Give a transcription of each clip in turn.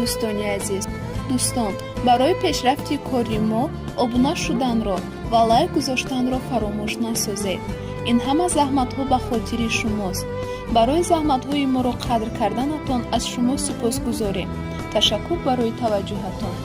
Дӯстони азиз, дӯстон, барои пешрафти кори мо обуна шуданро ва лайк гузоштанро фаромӯш насозед. Ин ҳама заҳматҳо ба хотири шумост. Барои заҳматҳои моро қадр карданатон аз шумо сипосгузорем. Ташаккур барои таваҷҷӯҳатон.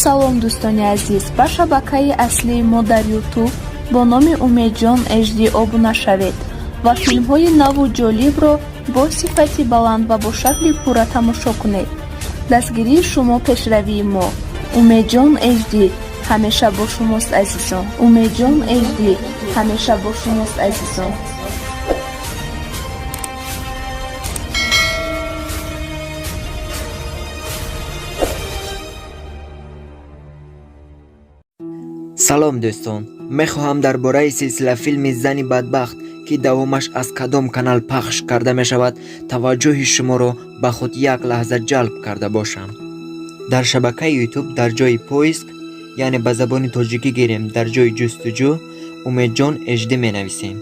Салом, дӯстони азиз, ба шабакаи аслии мо дар Ютуб бо номи Умедҷон HD обуна шавед ва филмҳои наву ҷолибро бо сифати баланд ва бо шакли пурра тамошо кунед. Дастгирии шумо пешравии мо. Умедҷон HD ҳамеша бо шумост, азизон. Умедҷон HD ҳамеша бо шумост, азизон. Салом, дӯстон, мехоҳам дар бораи силсилафилми «Зани бадбахт», ки давомаш аз кадом канал пахш карда мешавад, таваҷҷӯҳи шуморо ба худ як лаҳза ҷалб карда бошам. Дар шабакаи Ютуб дар ҷои поиск, яъне ба забони тоҷикӣ гирем, дар ҷои ҷустуҷӯ Умедҷон HD менависем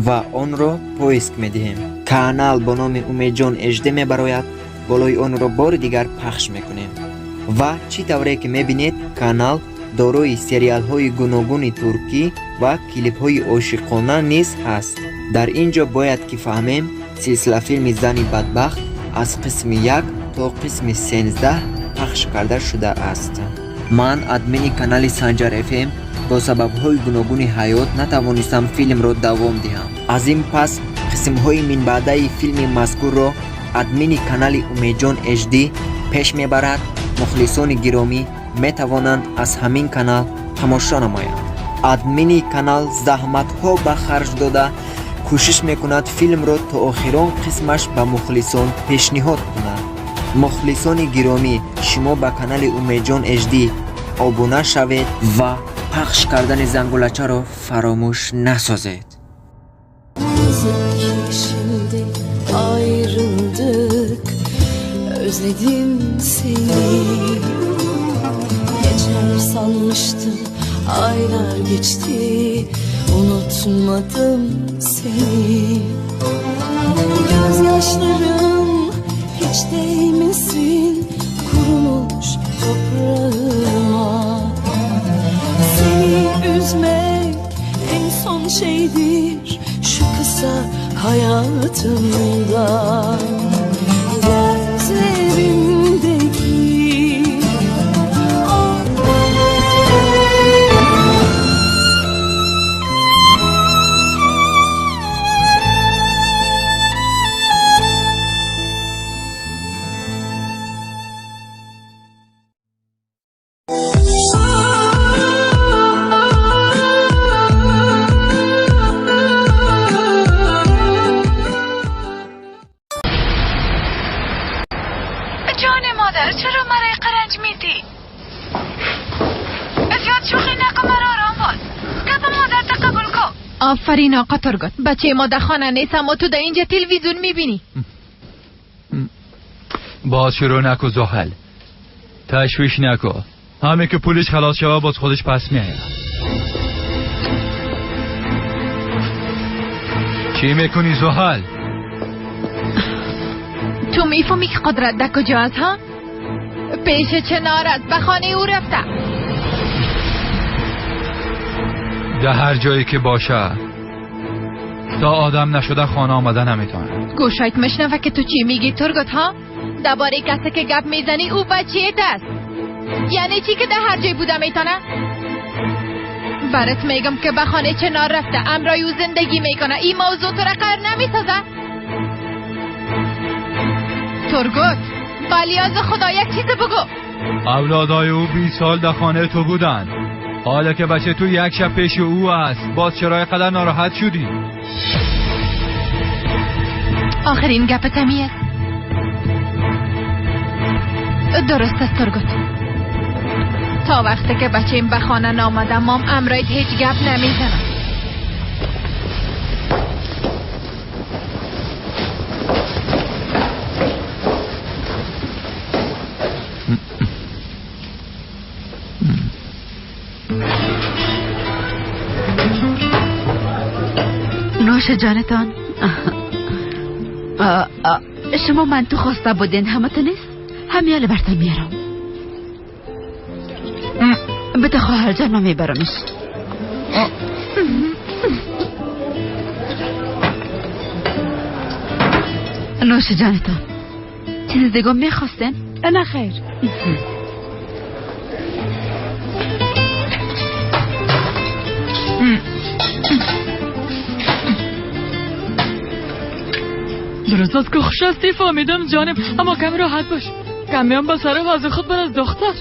ва онро поиск медиҳем. Канал бо номи Умедҷон HD мебарояд. Болои онро бори дигар пахш мекунем ва чӣ тавре ки мебинед, канал дорои сериалҳои гуногуни туркӣ ва клипҳои ошиқона низ ҳаст. Дар ин ҷо бояд ки фаҳмем, силсилафилми «Зани бадбахт» аз қисми 1 то қисми 13 пахш карда шудааст. Ман, админи канали Санҷар ФМ, бо сабабҳои гуногуни ҳаёт натавонистам филмро давом диҳам. Аз ин пас қисмҳои минбаъдаи филми мазкурро админи канали Умедҷон HD пеш мебарад. Мухлисони гиромӣ метавонанд аз ҳамин канал тамошо намоянд. Админи канал заҳматҳо ба харҷ дода кӯшиш мекунад филмро то охирон қисмаш ба мухлисон пешниҳод кунад. Мухлисони гиромӣ, шумо ба канали Умедҷон HD обуна шавед ва пахш кардани зангулачаро фаромӯш насозед. Yazık ki şimdi ayrıldık. Özledim seni. Geçer sanmıştım, aylar geçti. Unutmadım seni. Gözyaşlarım hiç değmesin kurumuş toprağıma. Seni üzmek en son şeydir şu kısa hayatımda. Gözlerimdeki o جان مادر، چرا مرا قرنج میدی؟ زیاد شوخی نکن، مرا آرام باز. گپ مادر قبول کن. آفرین آقا ترگات، بچه ما در خانه نیست اما تو در اینجا تلویزیون میبینی. باز شروع نکن زحل، تشویش نکن. همه که پولش خلاص شود باز خودش پس میآید. چی میکنی زحل؟ تو میفهمی که قدرت در کجا است ها؟ پیش چنار است، به خانه او رفته. در هر جایی که باشه تا آدم نشده خانه آمده نمیتونه. گوشایت مشنوه که تو چی میگی ترگوت ها؟ درباره کسی که گپ میزنی او بچه است. یعنی چی که در هر جای بوده میتونه؟ برات میگم که به خانه چنار رفته، امرای او زندگی میکنه. این موضوع تو را قهر نمیسازه؟ ترگوت بالیاز خدا یک چیز بگو. اولادای او 20 سال در خانه تو بودن. حالا که بچه تو یک شب پیش او است، باز چرا اینقدر ناراحت شدی؟ آخرین گپ تمی است. درست است ترگوت. تا وقتی که بچه‌م به خانه نامده مام امرایت هیچ گپ نمیزنم. نوش جانتان. شما من تو خواسته بودین همه تو نیست؟ همیاله برتان میارم. بده خواهر جان من میبرمش. نوش جانتان. چیز دیگه میخواستین؟ نه خیر. درست است که خوش هستی فهمیدم جانم، اما کمی راحت باش. کمی هم به سر وضع خود بر از دختر.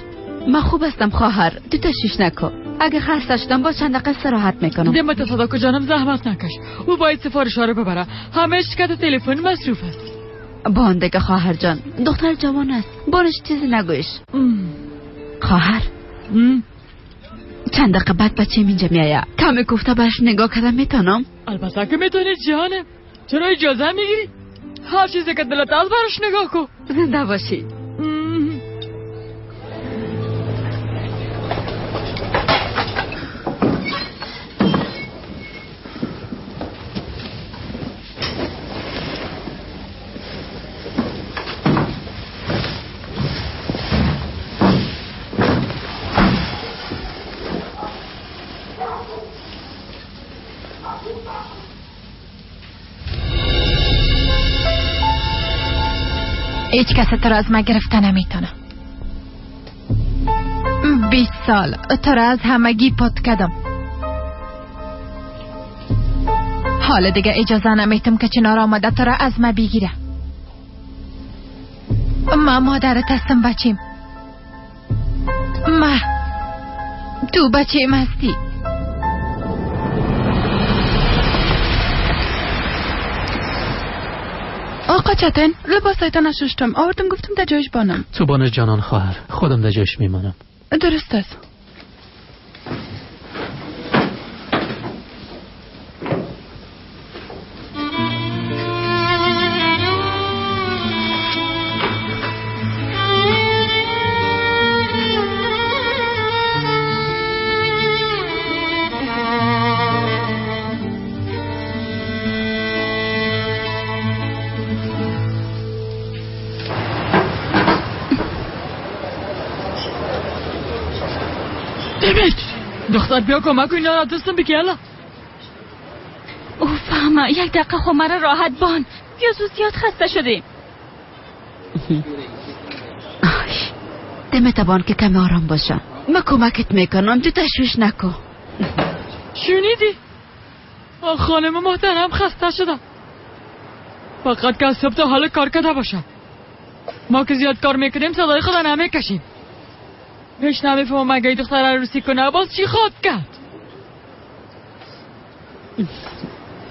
من خوب هستم خواهر، تو تشویش نکن. اگه خسته شدم با چند دقیقه استراحت میکنم. دمت تصدق جانم زحمت نکش. او باید سفارش رو ببره. همه شرکت تلفن مصروف است. باندگه خواهر جان، دختر جوان است، بارش چیزی نگویش. خواهر چند دقیقه بعد بچه اینجا میآید. کمی گفته برش نگاه کردم میتونم؟ البته که میتونی جانم. چرا اجازه میگیری؟ هر چیزی که دلت از برش نگاه کن. زنده باشی. هیچ کس تو را از من گرفته نمیتونه. 20 سال تو را از همگی پات کردم. حالا دیگه اجازه نمیتم که چنار آمده تو را از من بگیره. من مادرت هستم بچیم. من تو بچیم هستی. آقا چتن لباسایتان نشستم آوردم گفتم در جایش بانم. تو بانش جانان خواهر، خودم در جایش میمانم. درست است. دختر بیا کمک کن، اینا را دستم بگی. یالا او فهمه یک دقیقه خو مرا راحت بان. بیا زود، زیاد خسته شدیم. دمت بان که کمی آرام باشم. من کمکت میکنم، تو تشویش نکن. شنیدی؟ خانم محترم خسته شدم. فقط که از صبح تا حال کار کرده باشم. ما که زیاد کار میکنیم صدای خدا نمیکشیم. هیچ نمیفهمم اگه دختر عروسی کنه باز چی خواد کرد؟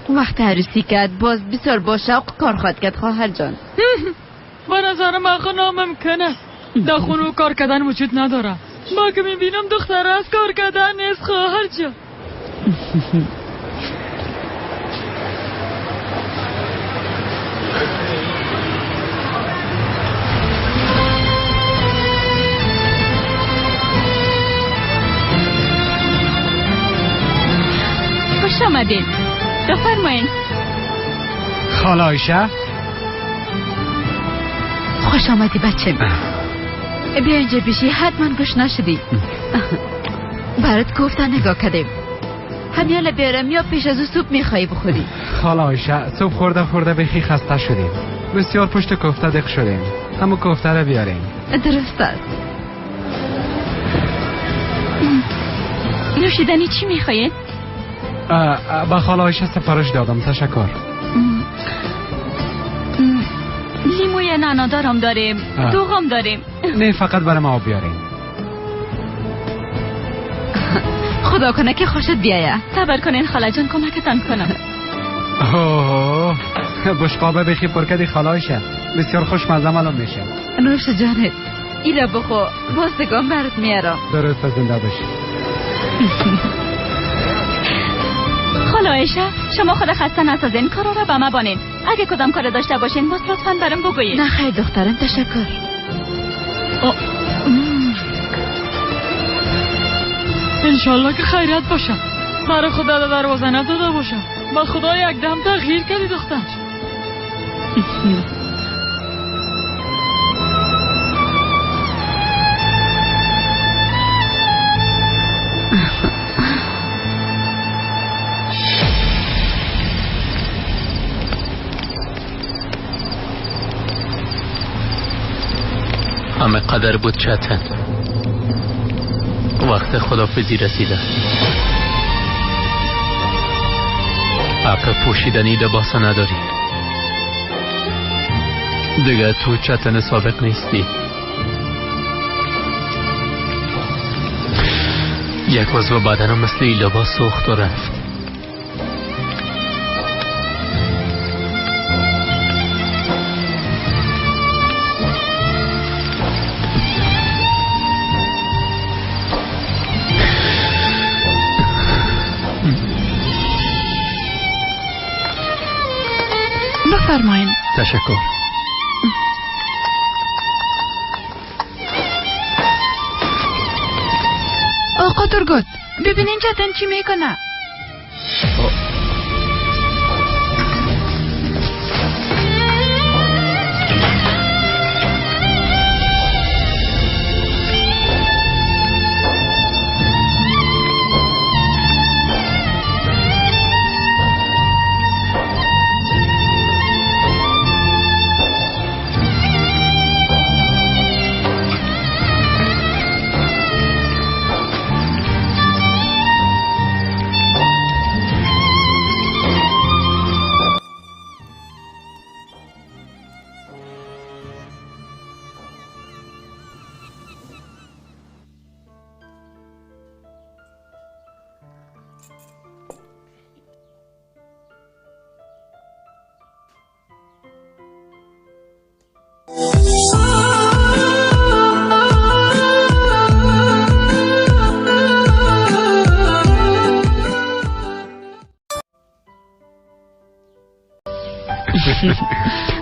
وقت عروسی کرد باز بسیار با شوق کار خواد کرد خواهر جان. به نظر من خو ناممکن است. در خونه کار کردن وجود نداره. ما که میبینم دختر از کار کردن نیست خواهر جان. خوش آمدید، بفرمایید. خاله عایشه خوش آمدی بچه. بیا اینجا بیشی، حتما گوش نشدی. برات گفتن نگاه کردیم. همیاله بیارم یا پیش از او سوپ میخوایی بخوری؟ خاله عایشه صبح خورده خورده بخی خسته شدیم. بسیار پشت کوفته دق شدیم. همون کوفته را بیاریم. درست است. نوشیدنی چی میخواید؟ به خاله عایشه سفارش دادم، تشکر. لیموی نعنا دارم داریم، دوغم داریم. نه فقط برای ما بیاریم. خدا کنه که خوشت بیایه. صبر کنین خاله جان، کمکتان کنم. اوه بشقابه بخی پر کردی خاله عایشه، بسیار خوشمزه معلوم میشه. نوش جانت، ایره بخو، باز دگام برات میارم. درست، زنده باشی. خاله عایشه شما خود خسته نسازین، کارا را به ما بانین. اگه کدام کار داشته باشین باز لطفا برام بگویین. نه خیر دخترم، تشکر. انشالله که خیریت باشه. مرا خدا در دروازه نداده باشه. با خدا یک دم تغییر کردی دختر. همه قدر بود چتن. وقت خدافزی رسیده. حق پوشیدنی لباس نداری دیگه، تو چتن سابق نیستی. یک عضو بدنم مثل لباس سوخت و رفت. بفرمایین. تشکر. آقا ترگوت، ببینین چتن چی میکنه.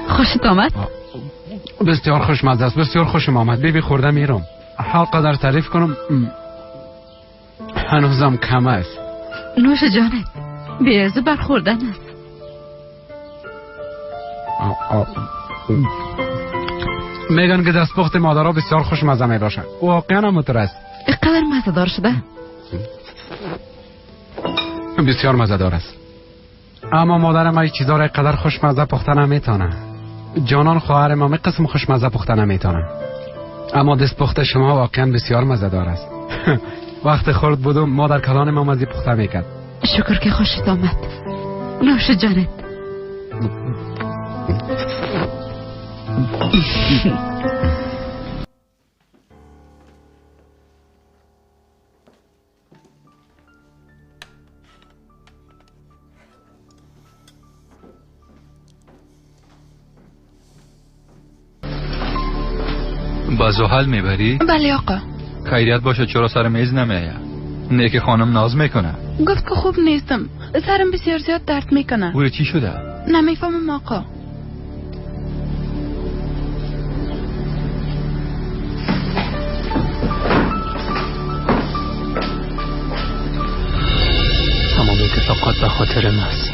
خوشت آمد؟ بسیار خوشمزه است، بسیار خوشم آمد. بیبی خورده میرم. هر قدر تعریف کنم هنوزم کم است. نوش جانت، بیازو برخوردن است. میگن که دستپخت مادرها بسیار خوشمزه می باشد. واقعا هم مطر است. اینقدر مزه‌دار شده؟ بسیار مزه‌دار است. اما مادرم این چیزا را قدر خوشمزه پخته نمیتونه. جانان خواهر ما قسم خوشمزه پخته نمیتونه. اما دستپخت شما واقعا بسیار مزه‌دار است. وقت خورد بودم مادر کلان ما مزه پخته میکرد. شکر که خوشت آمد. نوش جانت. با زحل میبری؟ بله آقا. خیریت باشه چرا سر میز نمیایه؟ نه که خانم ناز میکنه. گفت که خوب نیستم، سرم بسیار زیاد درد میکنه. اوره چی شده؟ نمیفهمم آقا. تمام اتفاقات به خاطر ماست.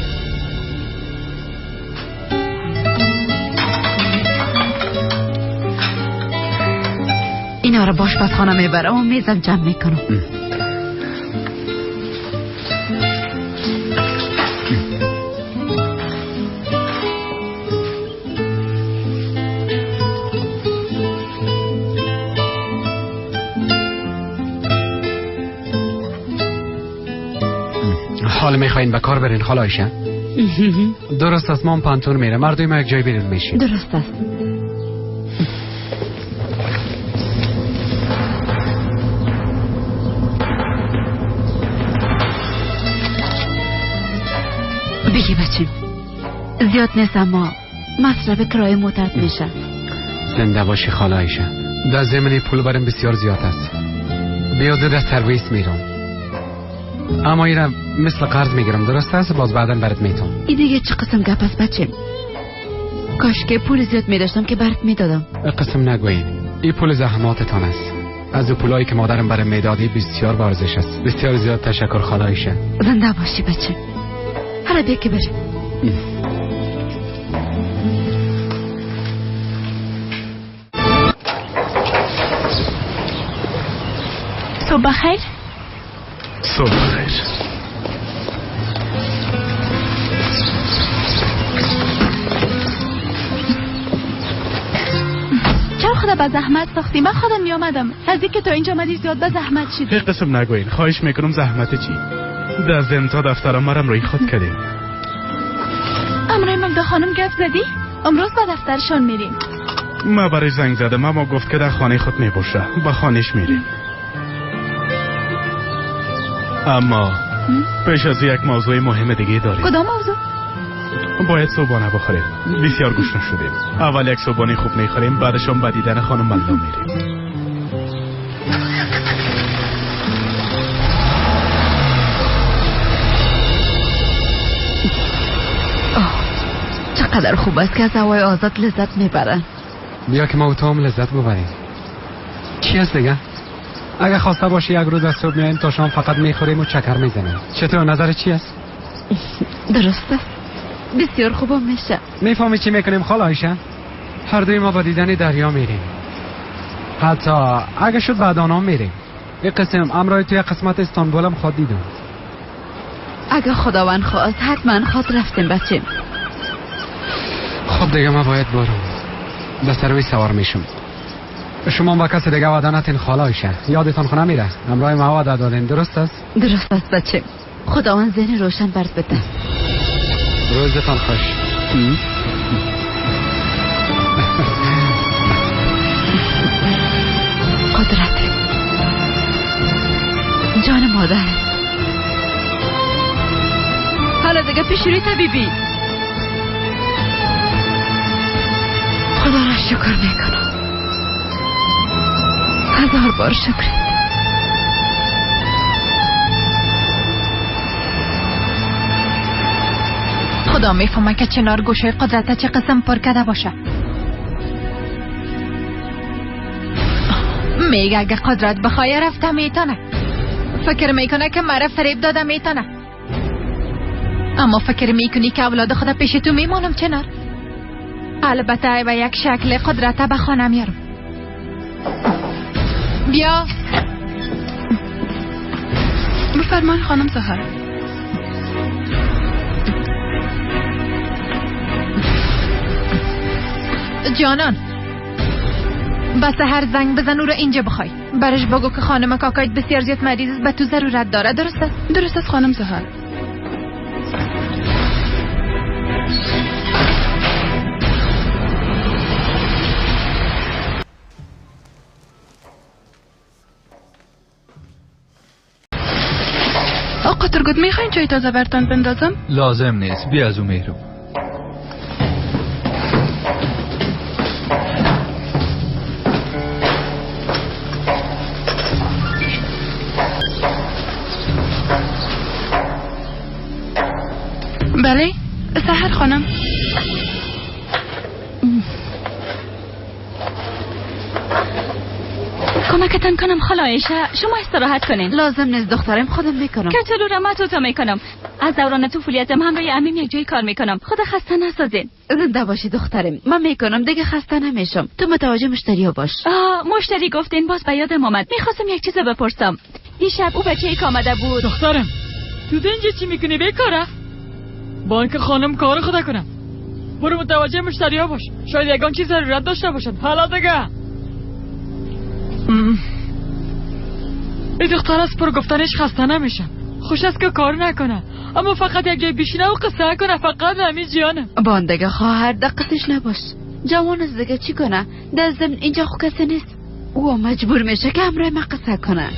اینا رو باش خانه میبرم و میزم جمع میکنم. حالا میخواین به کار برین خاله عایشه؟ درست است، ما پانتون میره، مردم ما یک جای بیرون میشیم. درست است. بگی بچیم زیاد نیست اما مصرف کرایه موترت میشه. زنده باشی خاله عایشه. در زمینه پول برم بسیار زیاد است. بیاده در سرویس میرم، اما ایره مثل قرض میگیرم. درست است، باز بعدا برات میتم. این دیگه چه قسم گپ است بچیم؟ کاش که پول زیاد میداشتم که برات میدادم. قسم نگویید، این پول زحماتتان است. از پولایی که مادرم برام میدادی بسیار با ارزش است. بسیار زیاد تشکر خاله عایشه. زنده باشی بچه. حالا بیا که بریم. صبح بخیر. صبح بخیر. چرا خدا به زحمت ساختی؟ من خودم میامدم. از اینکه تا اینجا آمدی زیاد به زحمت شدی. قسم نگوین، خواهش میکنم. زحمت چی؟ در زمتا دفترم مرم روی خود کردیم. امرای مگدا خانم گپ زدی؟ امروز به دفترشان میریم. ما برای زنگ زدم اما گفت که در خانه خود میباشه. به خانهش میریم. اما پیش از یک موضوع مهم دیگه داریم. کدام موضوع؟ باید صبحانه بخوریم. بسیار گشنه شدیم. اول یک صبحانه خوب میخوریم، بعدشان به دیدن خانم ملا میریم. چقدر خوب است که از هوای آزاد لذت میبرن. بیا که ما و تو هم لذت ببریم. چی است دیگه؟ اگه خواسته باشی یک روز از صبح میایم تا شام فقط میخوریم و چکر میزنیم. چطور نظر چی است؟ درست است، بسیار خوبم میشه. میفهمی چی میکنیم خاله عایشه؟ هر دوی ما با دیدن دریا میریم، حتی اگه شد بعد آنها میریم. یک قسم امرای توی قسمت استانبول هم خواد دیدم. اگه خداوند خواست حتما خواد رفتیم بچیم. خب دیگه ما باید برم. به سرویس سوار میشم. شما با کسی دیگه وعده نتین خاله عایشه. یادتان خونه میره. همراه ما وعده دادین. درست است؟ درست است بچه. خداوند ذهن روشن برات بده. روزتان خوش. قدرت جان مادر. حالا دیگه پیش روی طبیبی. خدا را شکر میکنم. هزار بار شکر. خدا میفهمه که چنار گوشه قدرت چه قسم پر کرده باشه. میگه اگه قدرت بخواه رفته میتونه. فکر میکنه که مرا فریب داده میتونه. اما فکر میکنی که اولاد خدا پیش تو میمانم چنار؟ البته به یک شکل قدرت به خانه میارم. بیا. بفرمان خانم سحر. جانان به سحر زنگ بزن او را اینجا بخوای. برش بگو که خانم کاکایت بسیار زیاد مریض است، به تو ضرورت داره. درست است؟ درست است خانم سحر. آقا ترگوت میخواین چای تازه برتان بندازم؟ لازم نیست، بیا از او میرم. بله سحر خانم. کمکتان کنم خاله عایشه؟ شما استراحت کنین. لازم نیست دخترم، خودم میکنم. کچلو را من تو میکنم. از دوران طفولیتم همراه عمیم یک جای کار میکنم. خدا خسته نسازین. زنده باشی دخترم، من میکنم دیگه، خسته نمیشم. تو متوجه مشتری باش. مشتری گفتین باز به یادم آمد. میخواستم یک چیز بپرسم. دیشب او بچه ای آمده بود. دخترم تو اینجا چی میکنی بیکاره؟ بانک خانم کار خدا کنم. برو متوجه مشتری ها باش، شاید یگان چیز ضرورت داشته باشد. حالا دیگه این دختر از پر گفتنش خسته نمیشم. خوش است که کار نکنه، اما فقط یک جای بشینه و قصه کنه، فقط همین جانم. باندگه خواهر دقتش نباش، جوان از دیگه چی کنه؟ در ضمن اینجا خو کسی نیست، او مجبور میشه که همراه ما قصه کنه.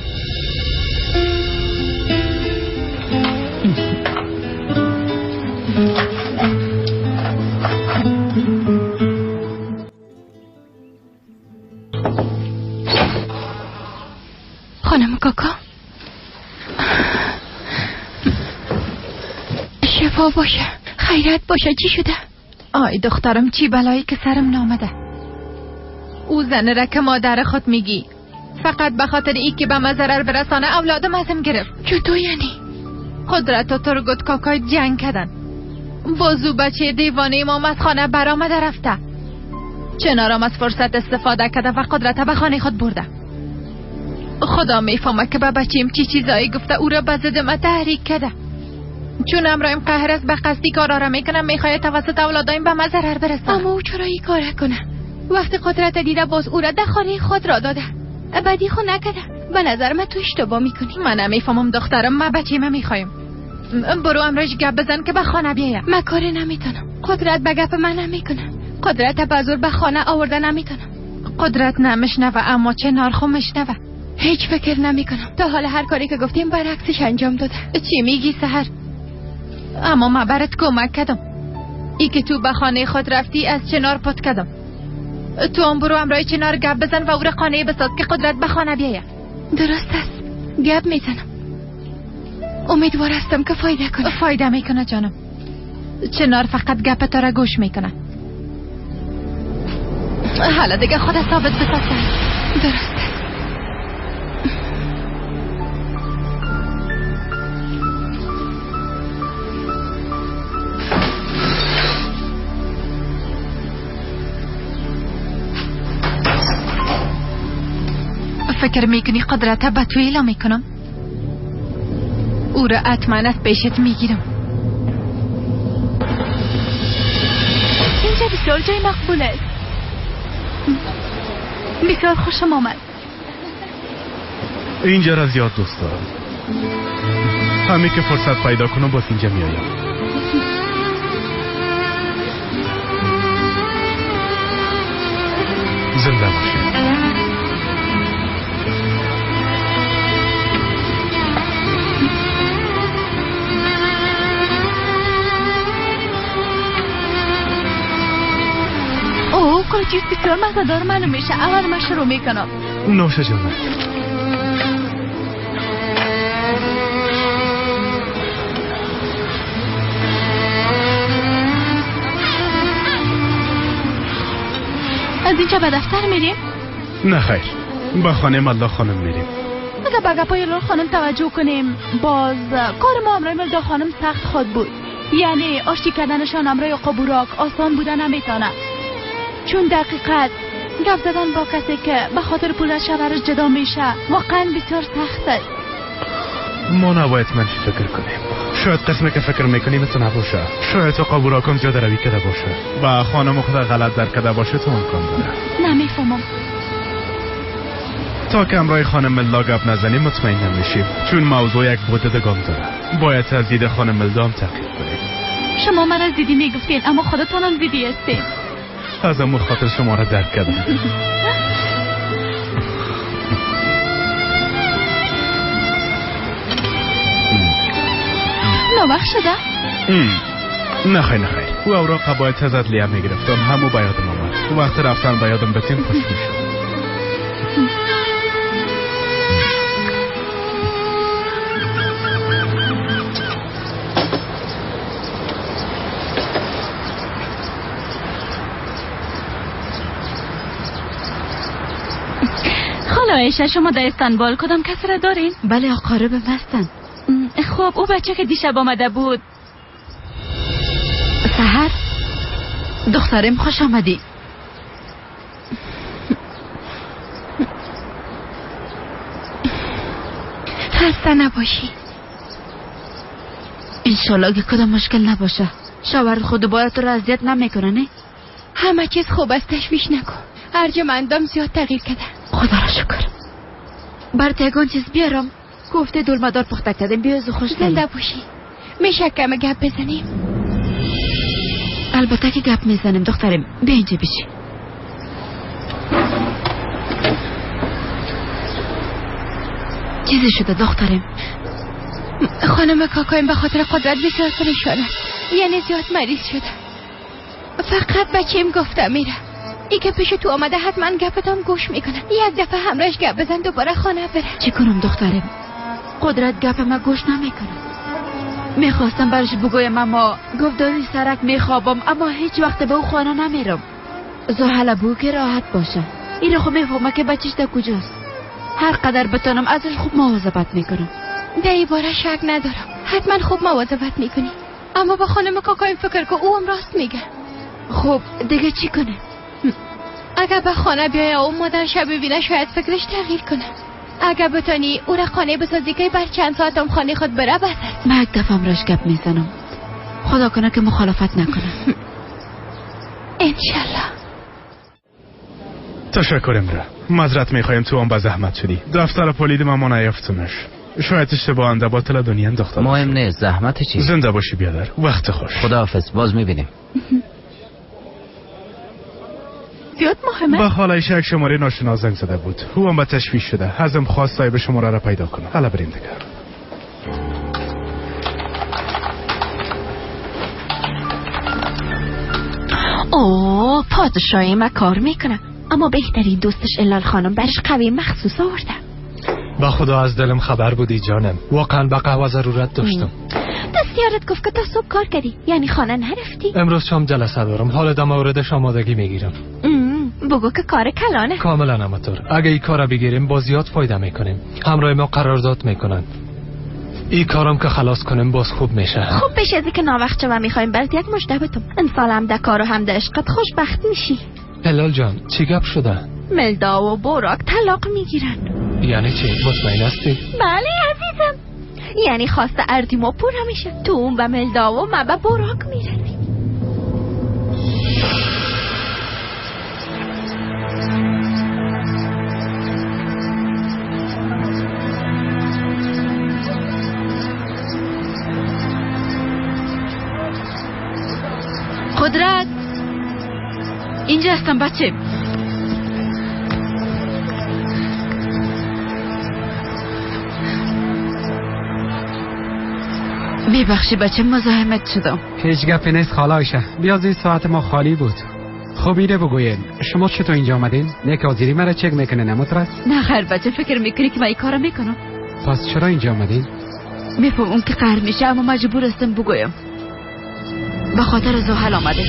خانم کاکا شفا باشه، خیرت باشه. چی شده؟ آی دخترم چی بلایی که سرم نامده. او زن را که مادر خود میگی فقط به خاطر ای که به من ضرر برسانه اولادم ازم گرفت. چطور یعنی؟ قدرت و ترگوت کاکای جنگ کردن، بازو بچه دیوانه ما از خانه برآمده رفته. چنارم از فرصت استفاده کرده و قدرت به خانه خود برده. خدا میفهمه که به بچیم چی چیزایی گفته، او را به ضد من تحریک کرده. چون امرایم قهر است به قصدی کارا را میکنم، میخواد توسط اولادایم به من ضرر برسانه. اما او چرا این کار کنه؟ وقتی قدرت دیده باز او را در خانه خود را داده، بدی خو نکرده. به نظر من تو اشتباه میکنی. من نمیفهمم دخترم، من بچه من میخوایم. برو امرش گپ بزن که به خانه بیایم. من کاری نمیتونم، قدرت به گپ من نمیکنه. قدرت به زور به خانه آورده نمیتونم. قدرت نمیشنوه اما چنار خو میشنوه. هیچ فکر نمیکنم، تا حالا هر کاری که گفتیم برعکسش انجام داده. چی میگی سحر؟ اما من برات کمک کردم. ای که تو به خانه خود رفتی از چنار پت کردم. تو هم برو امرای چنار گپ بزن و او را قانع بساز که قدرت به خانه بیایه. درست است، گپ میزنم. امیدوار هستم که فایده کنه. فایده میکنه جانم. چنار فقط گپ تو را گوش میکنه. حالا دیگه خود ثابت بساز. درست است. فکر میکنی قدرت به تو اعلام میکنم؟ او را حتما از پیشت میگیرم. اینجا بسیار جای مقبول است، بسیار خوشم آمد. اینجا را زیاد دوست دارم، همین که فرصت پیدا کنم باز اینجا میایم. زنده باشید. اوه کل چیز بسیار مزه‌دار معلوم میشه. اول من شروع میکنم. نوش جانت. از اینجا به دفتر میریم؟ نه خیر، به خانه ملا خانم میریم. اگه به گپای لال خانم توجه کنیم باز کار ما امرای ملدا خانم سخت خود بود. یعنی آشتی کردنشان امرای آقا بوراک آسان بوده نمیتونه. چون دقیقت گپ زدن با کسی که به خاطر پول از شوهرش جدا میشه واقعا بسیار سخت است. ما نباید منفی فکر کنیم. شاید قسمی که فکر میکنیم تو نباشه. شاید آقا بوراکم زیاده روی کرده باشه و خانم خود غلط درک کرده باشه، تو امکان داره. نمیفهمم. تا که امرای خانم ملا گپ نزنیم مطمئن نمیشیم، چون موضوع یک بعد دگام داره. باید از دید خانم ملا هم تحقیق کنیم. شما مرا زیدی میگفتین اما خودتانم زیدی هستین. از امو خاطر شما را درک کردم. نوبخ شده؟ نه خیر نه خیر، او اوراق باید از عدلیه میگرفتم، همو به یادم آمد. وقت رفتن به یادم بتین خوش میشد. خاله عایشه شما در استانبول کدام کسی را دارین؟ بله اقارب هستن. خب او بچه که دیشب آمده بود. سحر دخترم خوش آمدی. خسته نباشی. انشالله که کدام مشکل نباشه. شوهر خود باید تو را اذیت نمیکنه نه؟ همه چیز خوب است، تشویش نکن. ارجمندم زیاد تغییر کرده. خدا را شکر. برات یگان چیز بیارم؟ کوفته دلمه‌دار پخته کردیم، بیا زو خوش زنده باشی. میشه کم گپ بزنیم؟ البته که گپ میزنیم دخترم، بیا اینجا بشی. چیزی شده دخترم؟ خانم کاکایم به خاطر قدرت بسیار پریشان است، یعنی زیاد مریض شده. فقط بچیم گفته میره ای که پیش تو آمده حتما گپتم گوش میکنه. یک دفعه همراهش گپ بزن دوباره خانه بره. چی کنم دخترم؟ قدرت گپ ما گوش نمیکنه. میخواستم برش بگویم اما گفت داری سرک میخوابم، اما هیچ وقت به او خانه نمیرم. زحل بو که راحت باشه. این خو میفهمه که بچهش در کجاست. هر قدر بتانم ازش خوب مواظبت میکنم. در این باره شک ندارم، حتما خوب مواظبت میکنی. اما با خانم کاکایم فکر که او هم راست میگه. خب دیگه چی کنه؟ اگر به خانه بیایه و مادرش ببینه شاید فکرش تغییر کنه. اگر بتانی او را خانه بسازی که بر چند ساعت هم خانه خود بره بس است. من یک دفعه امراش گپ میزنم، خدا کنه که مخالفت نکنه. انشالله. تشکر امره، معذرت میخوایم تو هم به زحمت شدی. دفتر پولید ما نیافتمش، شاید اشتباه انده باطل دنیا انداخته. مهم نیست، زحمت چی؟ زنده باشی بیادر، وقت خوش. خداحافظ، باز میبینیم. زیاد مهمه؟ با خاله یک شماره ناشناس زنگ زده بود. او هم به تشویش شده. ازم خواست صاحب شماره را پیدا کنه. حالا بریم دیگه. اوه پادشاهی ما کار میکنه، اما بهترین دوستش الال خانم برش قوی مخصوص آورده. با خدا از دلم خبر بودی جانم، واقعا به قهوه ضرورت داشتم. دستیارت گفت که تا صبح کار کردی، یعنی خانه نرفتی؟ امروز شام جلسه دارم، حال در موردش آمادگی میگیرم. بگو که کار کلانه. کاملا همینطور. اگه این کارا بگیریم باز زیاد فایده میکنیم. همراه ما قرارداد میکنن. این کارم که خلاص کنیم باز خوب میشه. خوب بشه از اینکه ناوقت شوم میخوایم برات یک مژده بدم. امسال هم در کار و هم در عشقت خوشبخت میشی. هلال جان چی گپ شده؟ ملدا و براک طلاق میگیرن. یعنی چی؟ مطمئن هستی؟ بله عزیزم، یعنی خواست اردی ما پورا میشه. تو اون و ملدا و ما به براک میرسیم. قدرت اینجا هستم بچه. میبخشی بچه مزاحمت شدم. هیچ گپی نیست خاله عایشه، بیاز این ساعت ما خالی بود. خب اینه بگوین شما چطور اینجا آمدین؟ یک حاضری مرا چک میکنه نمترس؟ نه خیر بچه، فکر میکنی که من این کارو میکنم؟ پس چرا اینجا آمدین؟ میفهم اون که قهر میشه، اما مجبور هستم بگویم. به خاطر زحل آمده.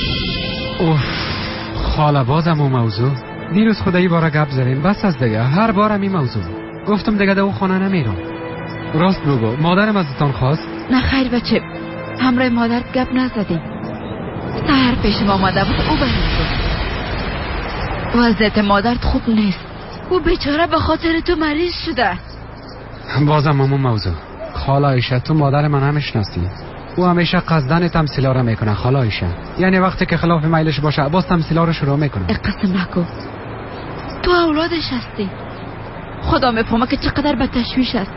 اوف خاله بازم اون موضوع. دیروز خدایی بارا گپ زدیم، بس از دیگه هر بارم این موضوع. گفتم دیگه در اون خانه نمیرم. راست بگو، مادرم ازتان خواست؟ نه خیر بچه، همراه مادرت گپ نزدیم. سحر پیشم آمده بود، او برم گفت وضعیت مادرت خوب نیست، او بیچاره به خاطر تو مریض شده. بازم همون موضوع. خاله عایشه تو مادر من هم میشناسی، او همیشه قصدن تمثیلا را میکنه خاله عایشه، یعنی وقتی که خلاف میلش باشه باز تمثیلا رو شروع میکنه. قسم نکن، تو اولادش هستی. خدا میفهمه که چقدر به تشویش است.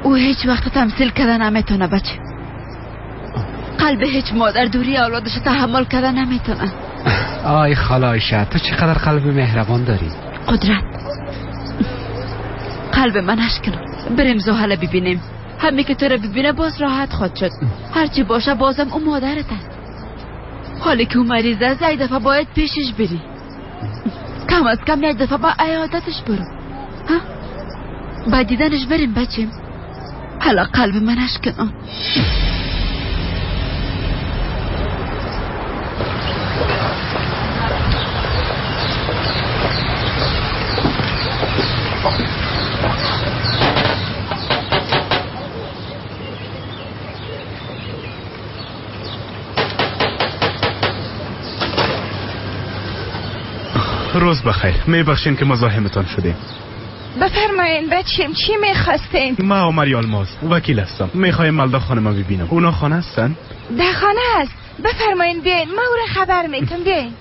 او هیچ وقت تمثیل کردن نمیتونه بچه. قلب هیچ مادر دوری اولادش تحمل کردن نمیتونه. آی خاله عایشه تو چقدر قلب مهربان داری. قدرت قلب من اشکنم. بریم زحل ببینیم. همه که تو رو ببینه باز راحت خواهد شد. هرچی باشه بازم او مادرت است. حالی که او مریض است یک دفعه باید پیشش بری. کم از کم یک دفعه با عیادتش برو. ها؟ با دیدنش بریم بچیم. حالا قلب من اشکنم. روز بخیر، میبخشین که مزاحمتان شدیم. بفرمایین بچیم، چی میخواستین؟ ما عمر یالماز وکیل هستم، میخوایم ملدا خانم ببینم. اونا خانه هستن؟ در خانه هست. بفرمایین بیاین، ما او را خبر میتم. بیاین.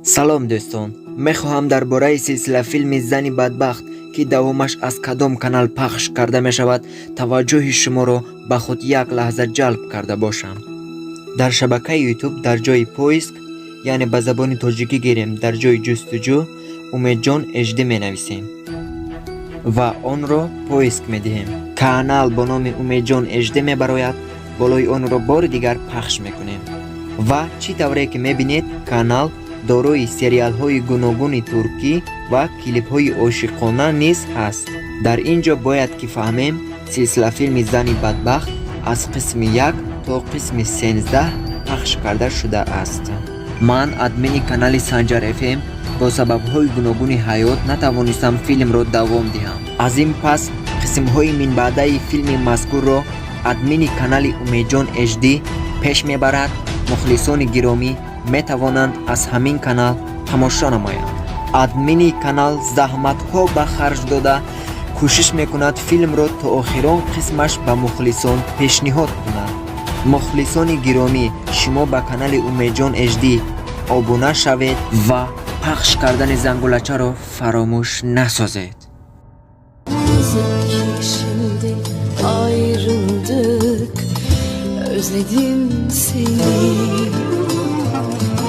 سلام دوستان، Мехоҳам дар бораи силсилафилми Зани бадбахт, ки давомаш аз кадом канал пахш карда мешавад, таваҷҷӯҳи шуморо ба худ як лаҳза ҷалб карда бошам. Дар шабакаи YouTube дар ҷои поиск, яъне ба забони тоҷикӣ гирем, дар ҷои ҷустуҷӯ Умедҷон HD менависем ва онро поиск медиҳем. Канал бо номи Умедҷон HD мебарояд, болои онро бори дигар пахш мекунем. Ва чӣ тавре ки мебинед, канал дорои сериалҳои гуногуни туркӣ ва клипҳои ошиқона низ ҳаст. Дар ин ҷо бояд ки фаҳмем, силсилафилми Зани бадбахт аз қисми 1 то қисми 13 пахш карда шудааст. Ман админи канали Санҷар FM бо сабабҳои гуногуни ҳаёт натавонистам филмро давом диҳам. Аз ин пас қисмҳои минбаъдаи филми мазкурро админи канали Умедҷон HD пеш мебарад. Мухлисони гиромӣ метавонанд аз ҳамин канал тамошо намоянд. Админи канал заҳматҳо ба харҷ дода кӯшиш мекунад филмро то охирон қисмаш ба мухлисон пешниҳод кунад. Мухлисони гиромӣ, шумо ба канали Умедҷон HD обуна шавед ва пахш кардани зангулачаро фаромӯш насозед. Yazık ki şimdi ayrıldık, özledim seni.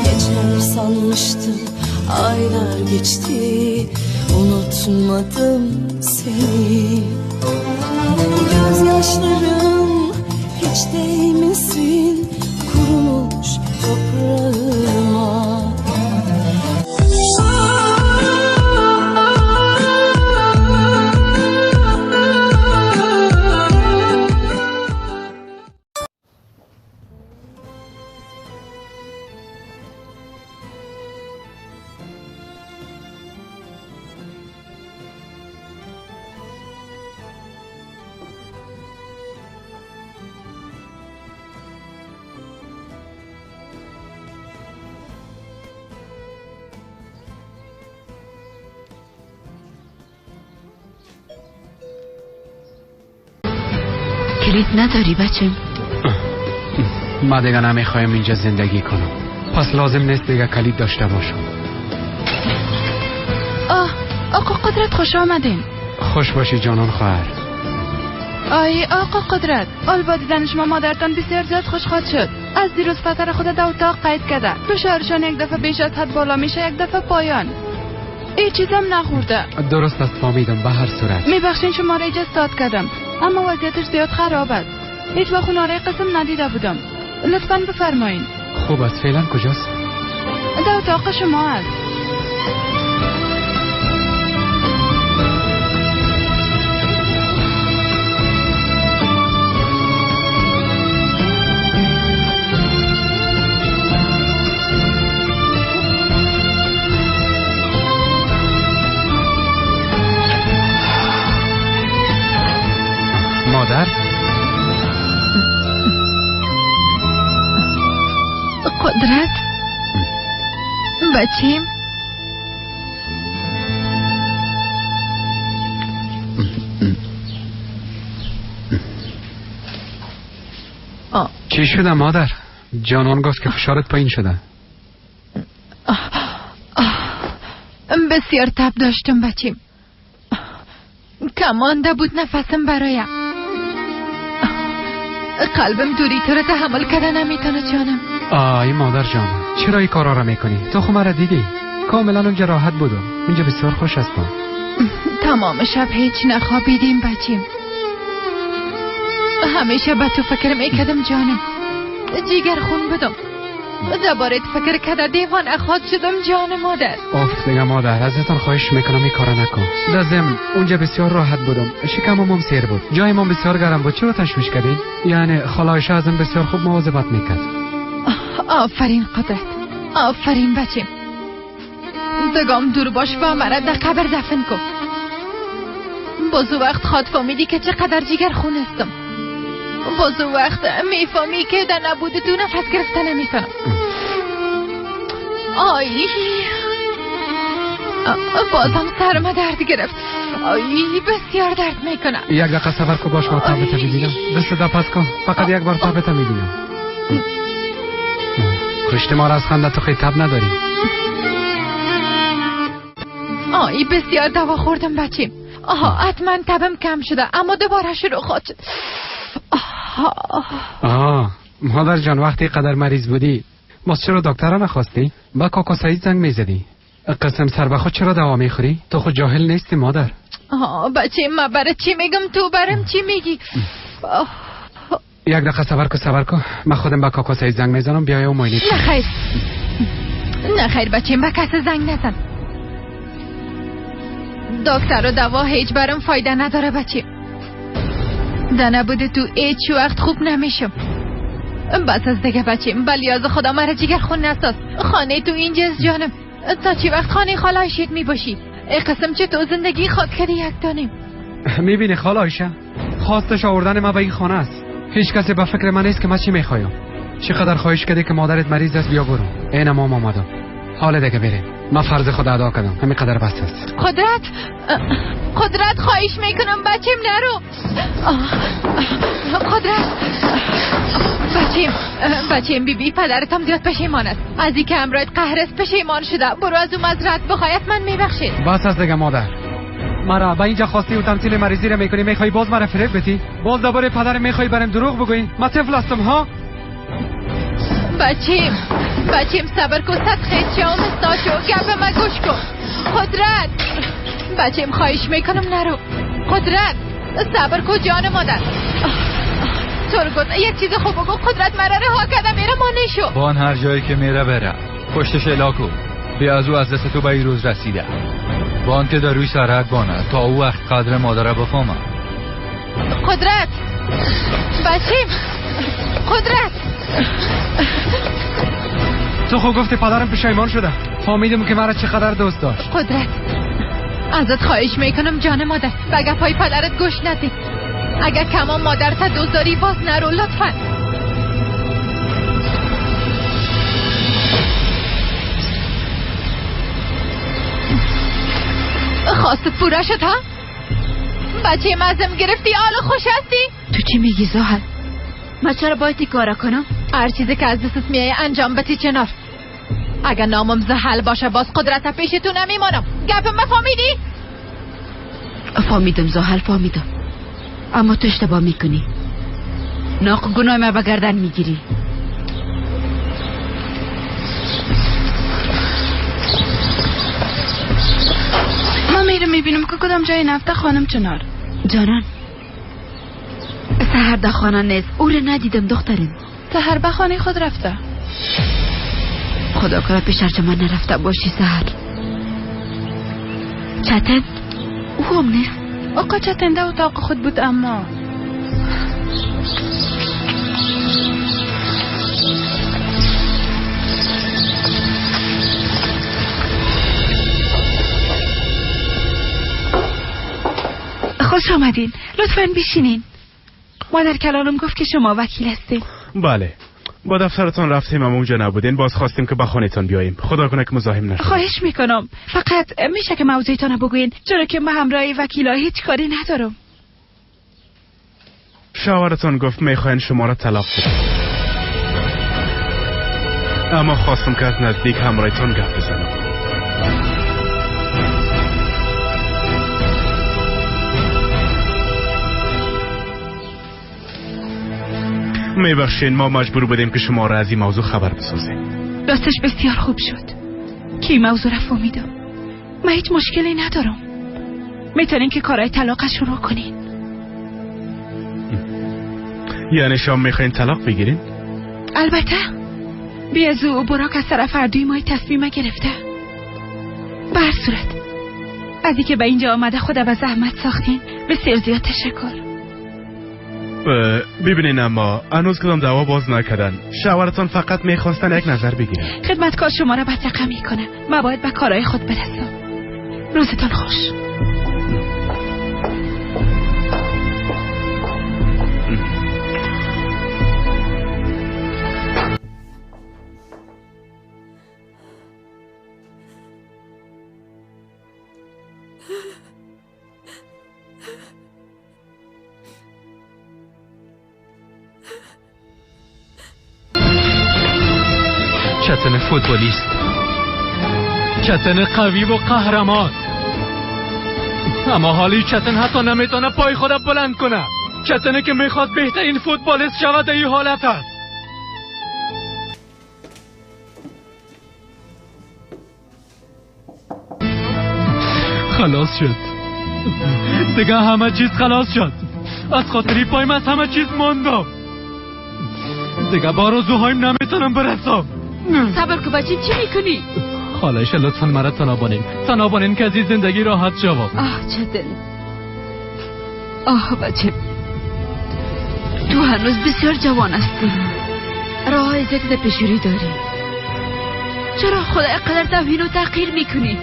Geçer sanmıştım, aylar geçti, unutmadım seni. Gözyaşlarım hiç değmesin kurumuş toprağıma. کلید نداری بچم؟ ما دیگه نمیخوایم اینجا زندگی کنم، پس لازم نیست دیگه کلید داشته باشم. آه آقا قدرت، خوش آمدین. خوش باشی جانان خواهر. آی آقا قدرت، حال با دیدن شما مادرتان بسیار زیاد خوش خواهد شد. از دیروز پسر خود در اتاق قید کرده. فشارشان یک دفعه بیش از حد بالا میشه، یک دفعه پایان. هیچ چیزم نخورده. درست است، فهمیدم. به هر صورت میبخشین شما را اینجا استاد کردم، اما وضعیتش زیاد خراب است. هیچ وقت خوناره قسم ندیده بودم. لطفاً بفرمایین. خوب است، فعلا کجاست؟ در اتاق شما است. مادر؟ قدرت بچیم، چی شده مادر؟ جانان گفت که فشارت پایین شده. بسیار تب داشتم بچیم، کمانده بود نفسم برایم. قلبم دوری تو را تحمل کرده نمیتونه جانم. آی مادر جان، چرا این کارا را میکنی؟ تو خو مرا دیدی، کاملا اونجا راحت بودم، اینجا بسیار خوش هستم. تمام شب هیچ نخوابیدیم بچیم. همیشه به تو فکر میکردم جانم، جیگر خون بودم. دوباره فکر کرده دیوانه خود شدم جان مادر. آف دیگه مادر، ازتان خواهش میکنم این کارا نکن. در ضمن اونجا بسیار راحت بودم، شکمم سیر بود، جای من بسیار گرم بود. چرا تشویش کردی؟ یعنی خاله عایشه ازم بسیار خوب مواظبت میکرد. آفرین قدرت، آفرین بچیم. دگام دور باش و مرا در قبر دفن کن. باز وقت خواد فهمیدی که چقدر جیگر خون هستم. باز وقت میفهمی که در نبود تو نفس گرفته نمیتونم. آی بازم سرم درد گرفت. آی بسیار درد میکنه. یک دقیقه صبر کن باش، ما تابت میبینم. دست دا پس کن، فقط یک بار تابت میبینم. کشت ما را از خنده تو خیلی تب نداری. آی بسیار دوا خوردم بچیم. آها حتما تبم کم شده اما دوباره شروع خواهد شد. آه مادر جان وقتی قدر مریض بودی باز چرا دکتر نخواستی؟ با کاکا سعید زنگ میزدی. قسم سر به خود چرا دوا میخوری؟ تو خود جاهل نیستی مادر. آه بچه ما برای چی میگم تو برم چی میگی؟ یک دقیقه صبر کن من خودم با کاکا سعید زنگ میزنم بیای و معاینه. نه خیر نه خیر بچه با کس زنگ نزن. دکتر و دوا هیچ برم فایده نداره بچه. ده نبوده تو هیچ وقت خوب نمیشم. بس از دیگه بچیم بلیاز خدا مرا جگر خون نساز. خانه تو اینجاست جانم. تا چی وقت خانه خاله عایشه میباشی؟ ای قسم چه تو زندگی خود کردی یک دانیم. میبینی خاله عایشه خواستش آوردن من به این خانه است. هیچ کسی به فکر من نیست که من چی میخوایم. چقدر خواهش کردی که مادرت مریض است بیا برو. این ما آمدم. حال دیگه بریم. من فرض خود ادا کردم. همین قدر بس است. قدرت قدرت خواهش میکنم بچیم نرو. قدرت بچیم بی بی پدرتم زیاد پشیمان است از اینکه امرایت قهرس پشیمان شده. برو از او معذرت بخواید من میبخشید. بس از دیگه مادر. مرا به اینجا خواستی و تمثیل مریضی را میکنی. میخوای باز مرا فریب بدی؟ باز دوباره پدر میخوای برم دروغ بگویی؟ من طفل هستم ها. بچیم صبر کن. صد خیلی چاوم استاشو گپ ما گوش کن. قدرت بچیم خواهش میکنم نرو. قدرت صبر کن جان مادر. ترگوت یک چیز خوب بگو. قدرت مرا رها کرده میره ما نشو. بان هر جایی که میره بره. پشتش الاکو بی از او از دست تو به این روز رسیده. بان که در روی سرحد بانه تا او وقت قدر مادره بفهمه. قدرت بچیم قدرت تو خود گفتی پدرم پشیمان شده. فهمیدم که مرا چقدر دوست داشت. قدرت ازت خواهش میکنم جان مادر به گپای پدرت گوش ندی. اگر کمان مادرت دوست داری باز نرو لطفا. خواست پورا شد ها؟ بچه مزم گرفتی حالا خوش هستی؟ تو چی میگی زحل؟ من چرا باید این کارا کنم؟ هر چیزی که از دستت میایه انجام بدی چنار. اگر نامم زحل باشه باز قدرت پیش تو نمیمانم. گپ مفهمیدی؟ فهمیدم زحل فهمیدم. اما تو اشتباه میکنی. ناق گناه ما به گردن میگیری. ما میرم میبینم که کدام جای نفته خانم چنار. جانان سحر در خانه نیست. او را ندیدم دخترم. سحر به خانه خود رفته. خدا کنه پیش من نرفته باشی سحر. چتن او هم نیست. آقا چتن در اتاق خود بود اما خوش آمدین. لطفاً بشینین. مادر کلانم گفت که شما وکیل هستین. بله با دفترتان رفتیم اما اونجا نبودین. باز خواستیم که به خانه‌تان بیاییم. خدا کنه که مزاحم نشیم. خواهش میکنم. فقط میشه که موضوعتان رو بگوین چرا که من همراه وکیلا هیچ کاری ندارم. شوهرتان گفت میخواین شما را طلاق بدم. اما خواستم که از نزدیک همراهتان گپ بزنم. میبخشین ما مجبور بودیم که شما را از این موضوع خبر بسازیم. راستش بسیار خوب شد که این موضوع را فهمیدم. من هیچ مشکلی ندارم. میتونین که کارهای طلاق شروع کنین. یعنی شما میخواین طلاق بگیرین؟ البته. بی از او براک از طرف هر دوی ما تصمیم گرفته. به هر صورت از اینکه به اینجا آمده خدا به زحمت ساختین بسیار زیاد تشکر. ببینین اما هنوز کدام دعوا باز نکردن. شوهرتان فقط میخواستن یک نظر بگیرن. خدمتکار شما را بدرقه میکنه. من باید به کارهای خود برسم. روزتان خوش. چتن فوتبالیست، چتن قوی و قهرمان. اما حالی چتن حتی نمیتونه پای خود بلند کنه. چتنه که میخواد بهترین فوتبالیست شود این حالت است. خلاص شد دیگه، همه چیز خلاص شد. از خاطری پایم از همه چیز ماندم دیگه، با آرزوهایم نمیتونم برسم. صبر که بچه، چی میکنی؟ خالش لطفا مرا تنها بانین، که از این زندگی راحت شوم. آه چتن، آه بچه، تو هنوز بسیار جوان هستی، راه زیادی در پیش روی داری. چرا خدا اینقدر توهین و تحقیر میکنی؟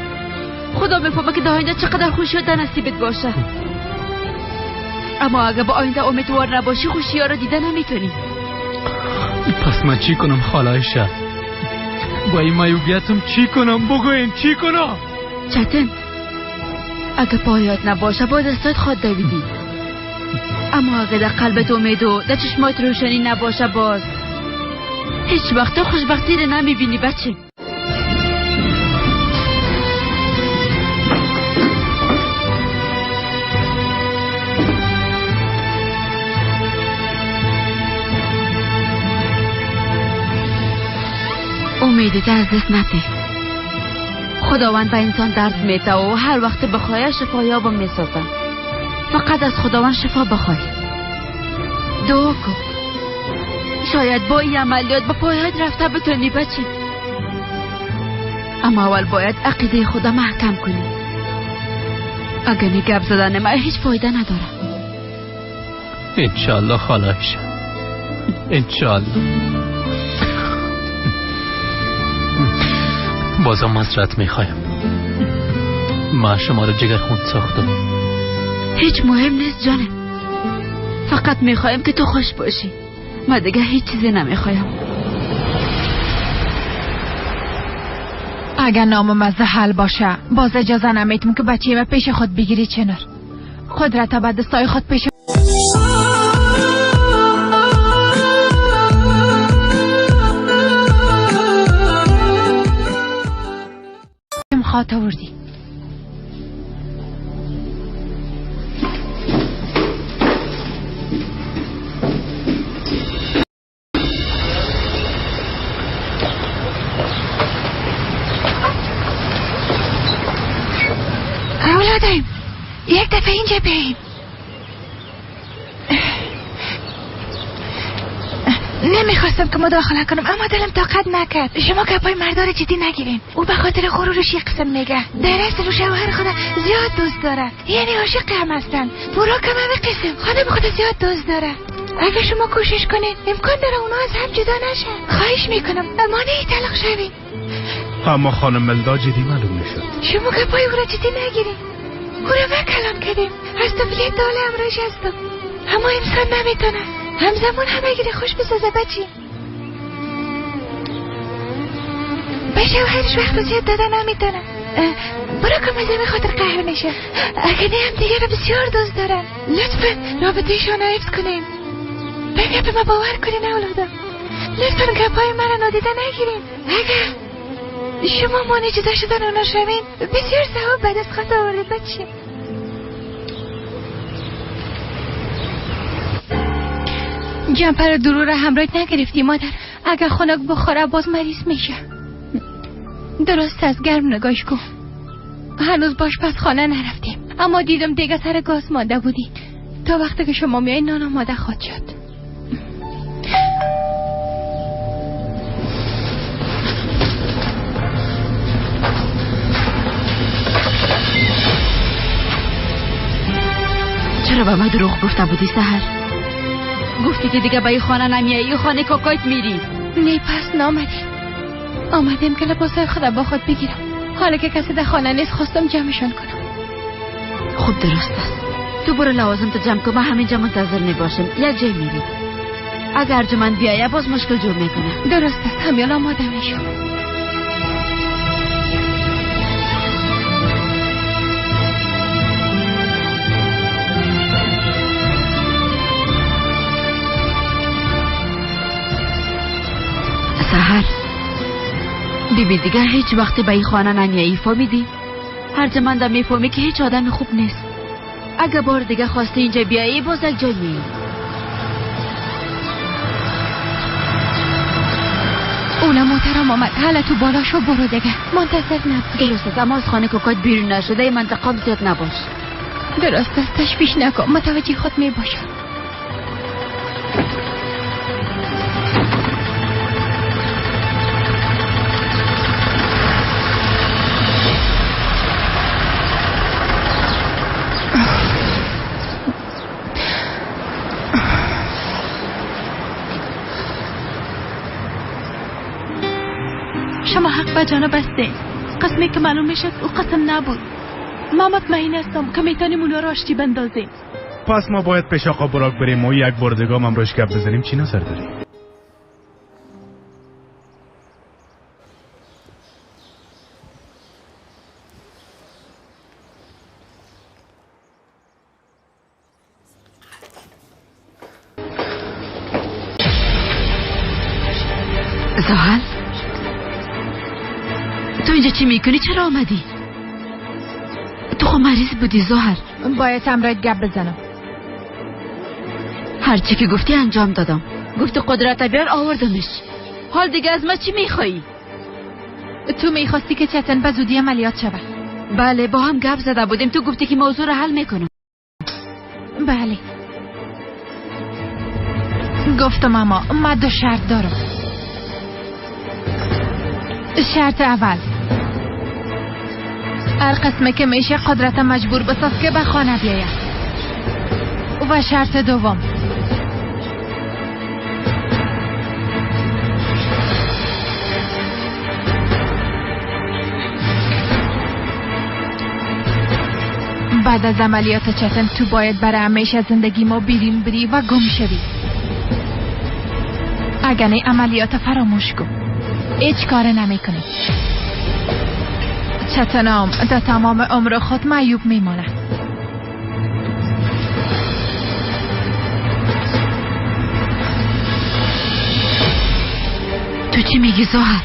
خدا میفهمه که در آینده چقدر خوشی در نصیبت باشه، اما اگه به آینده امیدوار نباشی خوشی ها را دیده نمیتونی. پس من چی کنم خاله عایشه؟ با این معیوبیتم چی کنم؟ بگوین چی کنم؟ چتن، اگه پایات نباشه با دستات خود دویدی، اما اگه در قلبت امید و در چشمات روشنی نباشه باز هیچ وقت خوشبختی رو نمیبینی بچه. امیدت از دست نده. خداوند به انسان درد میده و هر وقت بخواه شفایابم میسازه. فقط از خداوند شفا بخوای، دعا کن. شاید با این عملیات به پایات رفته بتونی بچه، اما اول باید عقیده خدا محکم کنی. اگه گپ زدن من هیچ فایده نداره. انشالله خاله عایشه، انشالله. بازم معذرت میخوایم، ما شما رو جگر خون ساختم. هیچ مهم نیست جانم، فقط میخوایم که تو خوش باشی. ما دیگه هیچ چیزی نمیخوایم. اگر نامم از حل باشه باز اجازه نمیتم که بچه ما پیش خود بگیری. چنار قدرت به دستای خود پیش خوات آوردی. اولادم یک دفعه اینجا بیاییم. نمیخواستم که مداخله کنم اما دلم طاقت نکرد. شما گپای مردا رو جدی نگیرین. او به خاطر غرورش یک قسم میگه. در اصل او شوهر خود زیاد دوست داره، یعنی عاشق هم هستن. بوراک هم همه قسم خانم خود زیاد دوست داره. اگه شما کوشش کنین امکان داره اونا از هم جدا نشن. خواهش میکنم مانع طلاق شوین. اما خانم ملدا جدی معلوم میشد. شما گپای او را جدی نگیرین. او را ما کلان کردیم، از طفولیت تا حالا همراهش هستم. اما انسان نمیتونه همزمان همه گیره خوش بسازه بچی. به شوهرش وقت زیاد داده نمیتونه. برو کم از همین خاطر قهر میشه. اگه نه هم دیگه رو بسیار دوست دارن. لطفا رابطه شان رو حفظ کنین. به گپ ما باور کنین اولادم. لطفا گپای من رو نادیده نگیرین. اگه شما مانع جدا شدن اونا شوین بسیار ثواب به دست خواهد آوردید بچی. جمپر درو را همراه نگرفتی مادر. اگر خنک بخوره باز مریض میشه. درست از گرم نگاش کن. هنوز باش پس خانه نرفتیم، اما دیدم دیگه سر گاز مانده بودی. تا وقتی که شما میای نان آماده خواهد شد. چرا به من دروغ گفته بودی سحر؟ گفتی که دیگه به این خانه نمیایی، خانه کاکایت میری. نه پس نامدیم. آمدیم که لباسای خود با خود بگیرم. حالا که کسی در خانه نیست خواستم جمعشان کنم. خوب درست است. تو برو لوازم تو جمع کن، من همینجا منتظر میباشم. یک جای میری. اگر ارجمند بیایه باز مشکل جور میکنه. درست است، همیان آماده میشم. سحر بیبی دیگه هیچ وقت به این خانه نمیایی، فهمیدی؟ هر جمنده میفهمی که هیچ آدم خوب نیست. اگه بار دیگه خواستی اینجا بیایی باز یک جای میایی. اونم محترم آمد. حالا تو بالا شو برو دیگه. منتظر نباش. درست است، اما از خانه کوکات بیرون نشده این منطقه زیاد نباش. درست است، تشویش نکن، متوجه خود می باشم. شما حق به جانب هستین. قسمی که معلوم میشد او قسم نبود. ما مطمئن هستم که میتونیم اونا را آشتی بندازیم. پس ما باید پیش آقا براک بریم و یک بار دیگه هم روش گپ بزنیم. چی نظر داری؟ زحل تو اینجا چی میکنی؟ چرا آمدی؟ تو خب مریض بودی زحل. باید همراهت گپ بزنم. هرچی که گفتی انجام دادم. گفتی قدرت بیار آوردمش. حال دیگه از ما چی میخوایی؟ تو میخواستی که چتن به زودی عملیات شود. بله، با هم گپ زده بودیم. تو گفتی که موضوع رو حل میکنم. بله گفتم، اما ما دو شرط دارم. شرط اول، هر قسمه که میشه قدرت مجبور بساز که به خانه بیاید. و شرط دوم، بعد از عملیات چتن تو باید برای همیشه زندگی ما بیرون بری و گم شوی. اگر نه عملیات فراموش کن، هیچ کار نمی کنی. چتنام در تمام عمر خود معیوب میمانه. تو چی میگی زهر؟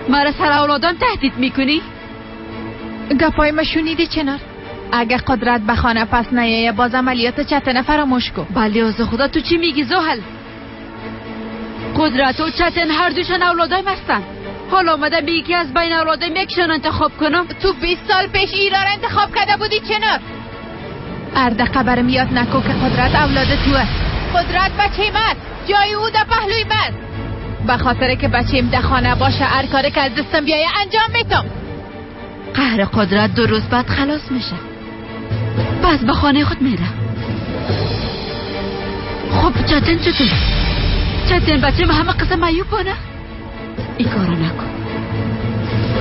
مرا سر اولادم تهدید میکنی؟ گپای ما شنیدی چنار؟ اگه قدرت به خانه پس نیایه باز عملیات چتن فراموش کن. بله از خدا تو چی میگی زحل؟ قدرت و چتن هر دوشان اولادایم هستن. حالا آمده میگی که از بین اولادایم یکشان انتخاب کنم؟ تو 20 سال پیش ایران انتخاب کرده بودی چنار. هر دقیقه برم یاد نکن که قدرت اولاد تو است. قدرت بچه من، جای او در پهلوی من. به خاطر که بچه‌م در خانه باشه هر کاری که از دستم بیایه انجام میتم. قهر قدرت 2 روز بعد خلاص میشه. پس به خانه خود میره. خب چتن چطور؟ چتن بچه همه قسم معیوب کنه؟ این کارو نکن.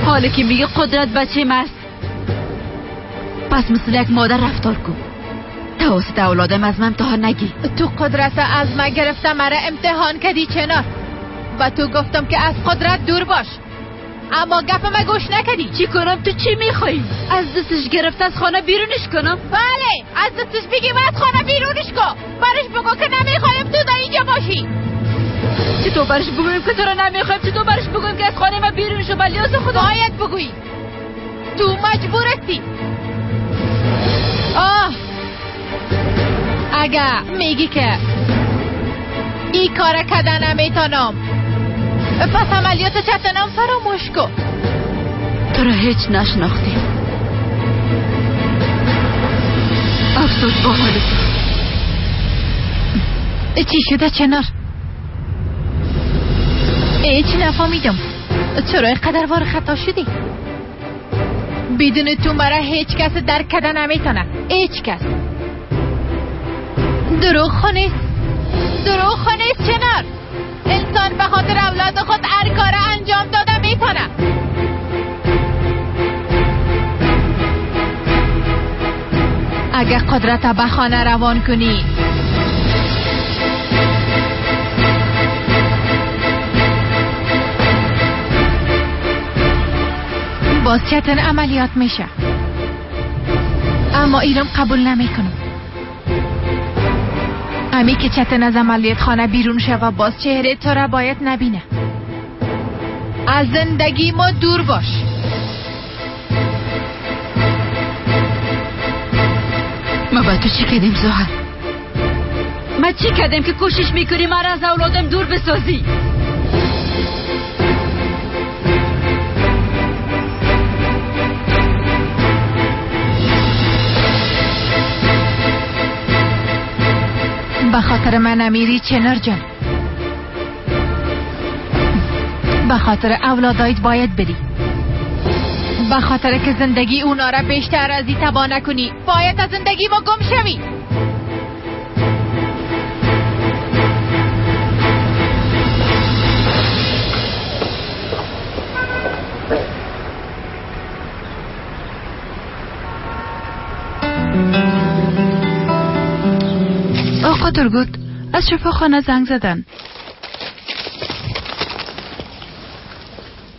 حالا که میگه قدرت بچه است، پس مثل یک مادر رفتار کن. توسط اولادم از من امتحان نگی. تو قدرت از من گرفته مرا امتحان کردی چنار. و تو گفتم که از قدرت دور باش، اما گپ ما گوش نکردی. چی کنم؟ تو چی میخوایی؟ از دستش گرفته از خانه بیرونش کنم؟ بله، از دستش بگی و از خانه بیرونش کن. برش بگو که نمیخوایم تو در اینجا باشی. چطور برش بگویم که تو رو نمیخوایم؟ چطور برش بگویم که از خانه ما بیرون شو؟ بله از خدا باید بگویی. تو مجبور هستی. آه اگه میگی که این کار کردن نمیتونم، پس عملیات چتنم فراموش کن. تو را هیچ نشناختیم. افسوس با حال تو. چی شده چنار؟ هیچ نفهمیدم. چرا اینقدر وار خطا شدی؟ بدون تو مرا هیچ کس درک کردن نمیتونه. هیچ کس. دروغ خونیست. دروغ خونیست چنار. انسان به خاطر اولاد خود هر کار انجام داده میتونه. اگه قدرت به خانه روان کنی، باز چتن عملیات میشه. اما ایرم قبول نمیکنم. امی که چتن از عملیات خانه بیرون شوه باز چهره تو را باید نبینه. از زندگی ما دور باش. ما با تو چی کردیم زهر؟ ما چی کردیم که کوشش میکنی مرا از اولادم دور بسازی؟ به خاطر من امیری چنار جان، به خاطر اولادایت باید بری، به خاطر که زندگی اونا را بیشتر از این تباه نکنی باید از زندگی ما گم شوی. آقا ترگوت از شفاخانه زنگ زدن.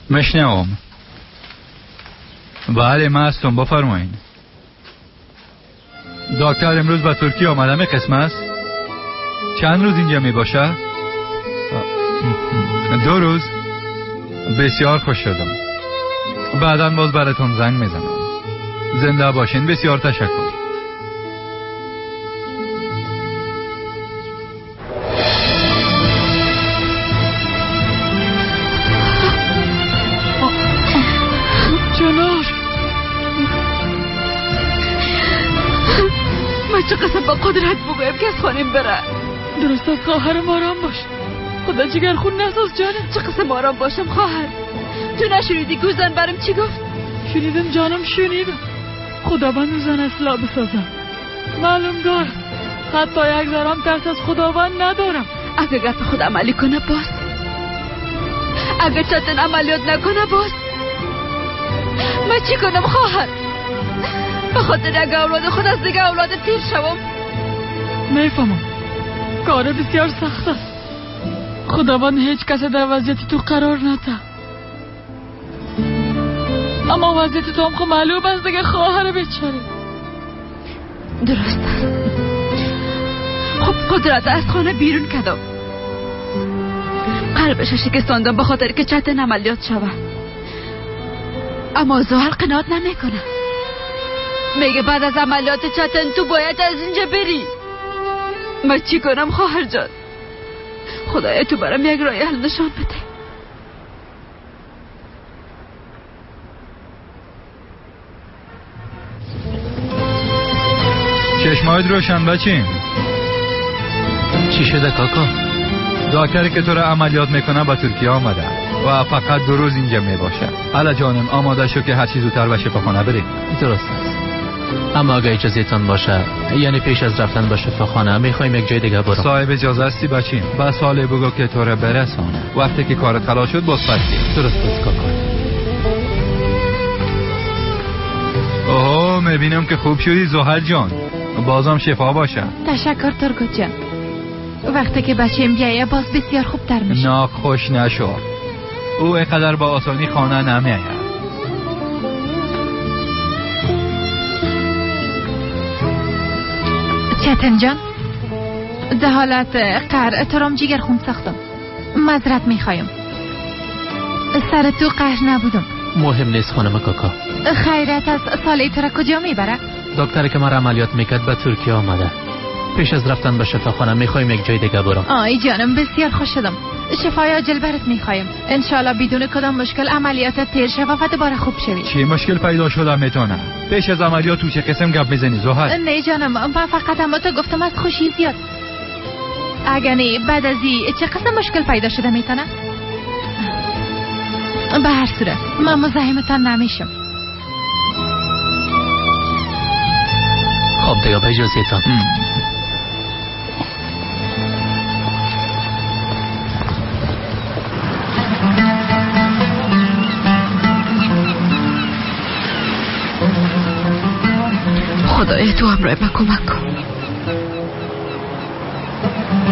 مشنوم. بله من هستم، بفرمایین. دکتر امروز به ترکیه آمدم قسم است. چند روز اینجا می باشه؟ 2 روز. بسیار خوش شدم. بعدا باز براتون زنگ میزنم. زنده باشین، بسیار تشکر. چه قسم با قدرت بگویم که از خانم بره؟ درست از خواهرم آرام باش، خدا جگر خون نساز جانم. چه قسم آرام باشم خواهر؟ تو نشنیدی گوزن برم چی گفت؟ شنیدم جانم، شنیدم. خداوند زن اصلاح بسازم. معلوم دارم حتی یک ذرم ترس از خداوند ندارم. اگه گپ خود عملی کنه باز، اگه چتن عملیات نکنه باز، من چی کنم خواهر؟ به خاطر یک اولاد خود از دیگه اولاد پیر شوم. میفهمم کار بسیار سخت است. خداوند هیچ کس در وضعیت تو قرار نده، اما وضعیت تو هم خب معلوم است دیگه خواهر بیچاره. درست است. خب قدرت از خانه بیرون کردم، قلبش شکستاندم به خاطر که چتن عملیات شوه، اما زهر قناعت نمیکنه. میگه بعد از عملیات چتن تو باید از اینجا بری. من چی کنم خواهر جان؟ خدایا تو برام یک راه حل نشان بده. چشمایت روشن بچیم. چی شده کاکا؟ دکتری که تو را عملیات میکنه به ترکیه آمده و فقط 2 روز اینجا میباشه. حالا جانم آماده شو که هر چیز زودتر به شفاخانه بریم. درست است. اما اگه اجازه تان باشه، یعنی پیش از رفتن به شفاخانه میخوایم یک جای دیگه برم. صاحب اجازه هستی بچیم. به ساله بگو که تو را برسانه. وقتی که کارت خلاص شد باز پس. درست است کاکا. اوه میبینم که خوب شدی زحل جان. بازم شفا باشه. تشکر ترگوت جان. وقتی که بچیم بیایه باز بسیار خوب تر میشه. ناخوش نشو. او اینقدر با آسانی خانه نمیآید. چتن جان، ده حالت قهر ترام جگر خون ساختم. معذرت میخوایم. سر تو قهر نبودم. مهم نیست خانم کاکا. خیرت از ساله تو را کجا میبره؟ دکتری که مرا عملیات میکرد به ترکیه آمده. پیش از رفتن به شفاخانه میخوایم یک جای دیگه برم. آی جانم بسیار خوش شدم. شفای عاجل برات میخوایم. انشالله بدون کدام مشکل عملیات تیر شود و دوباره خوب شوی. چی مشکل پیدا شده میتونه؟ پیش از عملیات تو چه قسم گپ میزنی زحل؟ نه جانم، من فقط اما تو گفتم از خوشی زیاد. اگه نه بعد از این چه قسم مشکل پیدا شده میتونه؟ به هر صورت من مزاحمتان نمیشم. خب دیگه به اجازهتان. خدای تو همراه من کمک کن.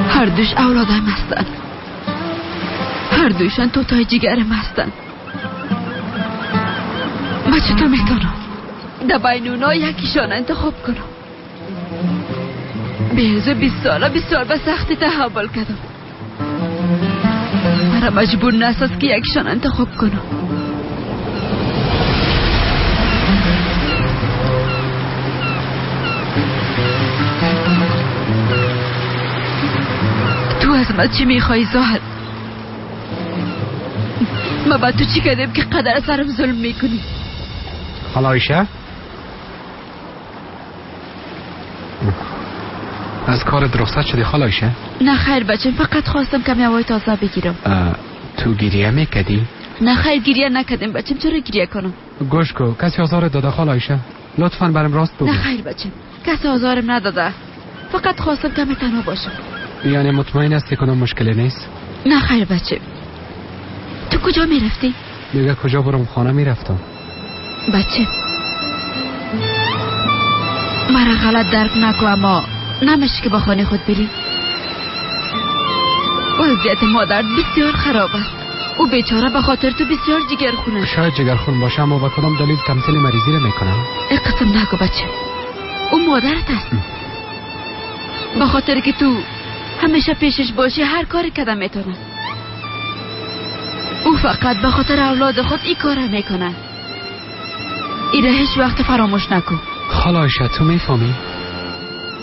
هر دوش اولادم هستن، هر دوشان توتای جگرم هستن. من چطور میتونم در بین اونا یکیشان انتخاب کنم؟ به 20 ساله بسیار به سختی تحمل کردم. مرا مجبور نساز که یکیشان انتخاب کنم. از من چی میخوای زهر؟ ما با تو چی کردیم که قدر سرم ظلم میکنی؟ خاله عایشه، از کارت رخصت شدی خاله عایشه؟ نه خیر بچه، فقط خواستم کمی هوای تازه بگیرم. تو گریه میکردی؟ نه خیر گریه نکردم بچم، چرا گریه کنم؟ گوش کو، کسی آزارت داده خاله عایشه؟ لطفا برم راست بگو. نه خیر بچم، کسی آزارم نداده، فقط خواستم کمی تنها باشم. یعنی مطمئن هستی کدام مشکلی نیست؟ نه خیر بچه. تو کجا میرفتی؟ دیگه کجا برم، خانه میرفتم. بچه مرا غلط درک نکو، اما نمیشه که با خانه خود بری. وضعیت مادر بسیار خراب است. او بیچاره به خاطر تو بسیار جگرخون است. شاید جگرخون باشه، اما با کدام دلیل تمثیل مریضی رو میکنم؟ ای قسم نگو بچه، او مادرت است. به خاطر که تو همیشه پیشش باشی هر کاری کده میتونه. او فقط به خاطر اولاد خود این کار میکنه. ایره هیچ وقت فراموش نکن. خاله عایشه تو میفهمی؟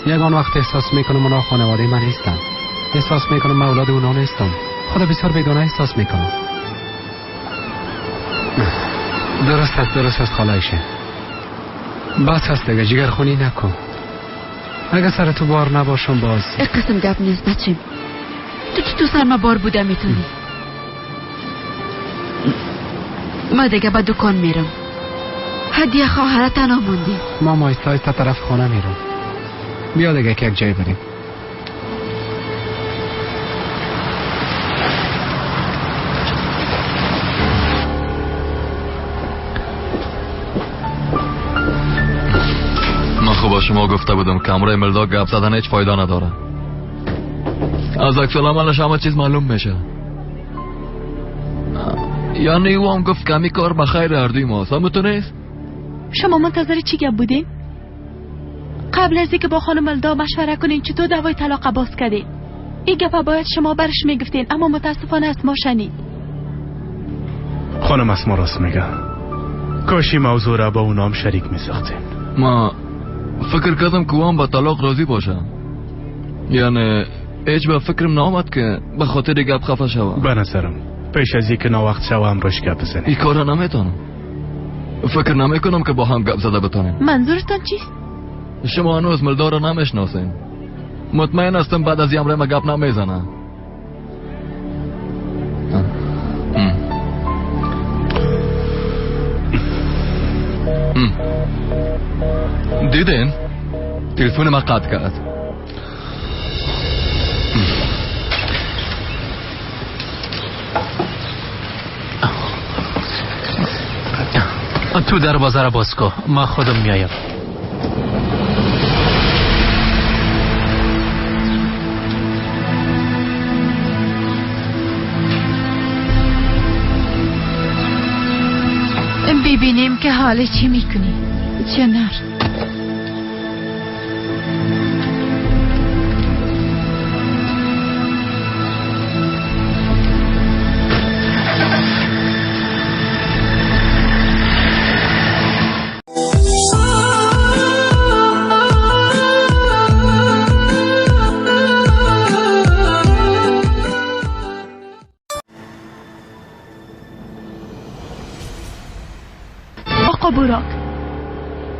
یگان وقت احساس میکنم اونا خانواده من نیستن. احساس میکنم من اولاد اونا نیستم. خدا بسیار بیگانه احساس میکنم. درست است، درست است خاله عایشه. بس است دیگه، جگرخونی نکن. اگه سر تو بار نباشم باز. ای قسم گپ نیست بچیم، تو چطور سر ما بار بوده میتونی؟ ما دیگه به دکان میرم. هدیه خواهر تنها موندی. ما آیسته آیسته طرف خانه میرم. بیا دیگه که یک جای بریم. من خب با شما گفته بودم که همراه ملدا گپ زدن هیچ فایده نداره. از عکس العملش همه چیز معلوم میشه. یعنی او هم گفت کمی کار به خیر هر دوی ماست. هم تو نیست؟ شما منتظر چی گپ بودین؟ قبل از اینکه با خانم ملدا مشوره کنین چطور دعوای طلاق باز کردین؟ این گپ باید شما برش میگفتین، اما متاسفانه از ما شنید. خانم اسما راست میگه. کاش این موضوع را با اونام شریک میساختین. ما فکر کردم که او هم به طلاق راضی باشه. یعنی هیچ به فکرم نامد که به خاطر گپ خفه شوم. به نظرم پیش از اینکه ناوقت شوه همراهش گپ بزنیم. این کار را نمیتونم. فکر نمیکنم که با هم گپ زده بتانیم. منظورتان چیست؟ شما هنوز ملدا را نمیشناسین. مطمئن هستم بعد از این امر ما گپ نمیزنه. دیدین؟ تلفن ما قطع کرد. تو دروازه را باز کن، ما خودم میایم. ببینیم که حال چی میکنی چنار. آقا براک،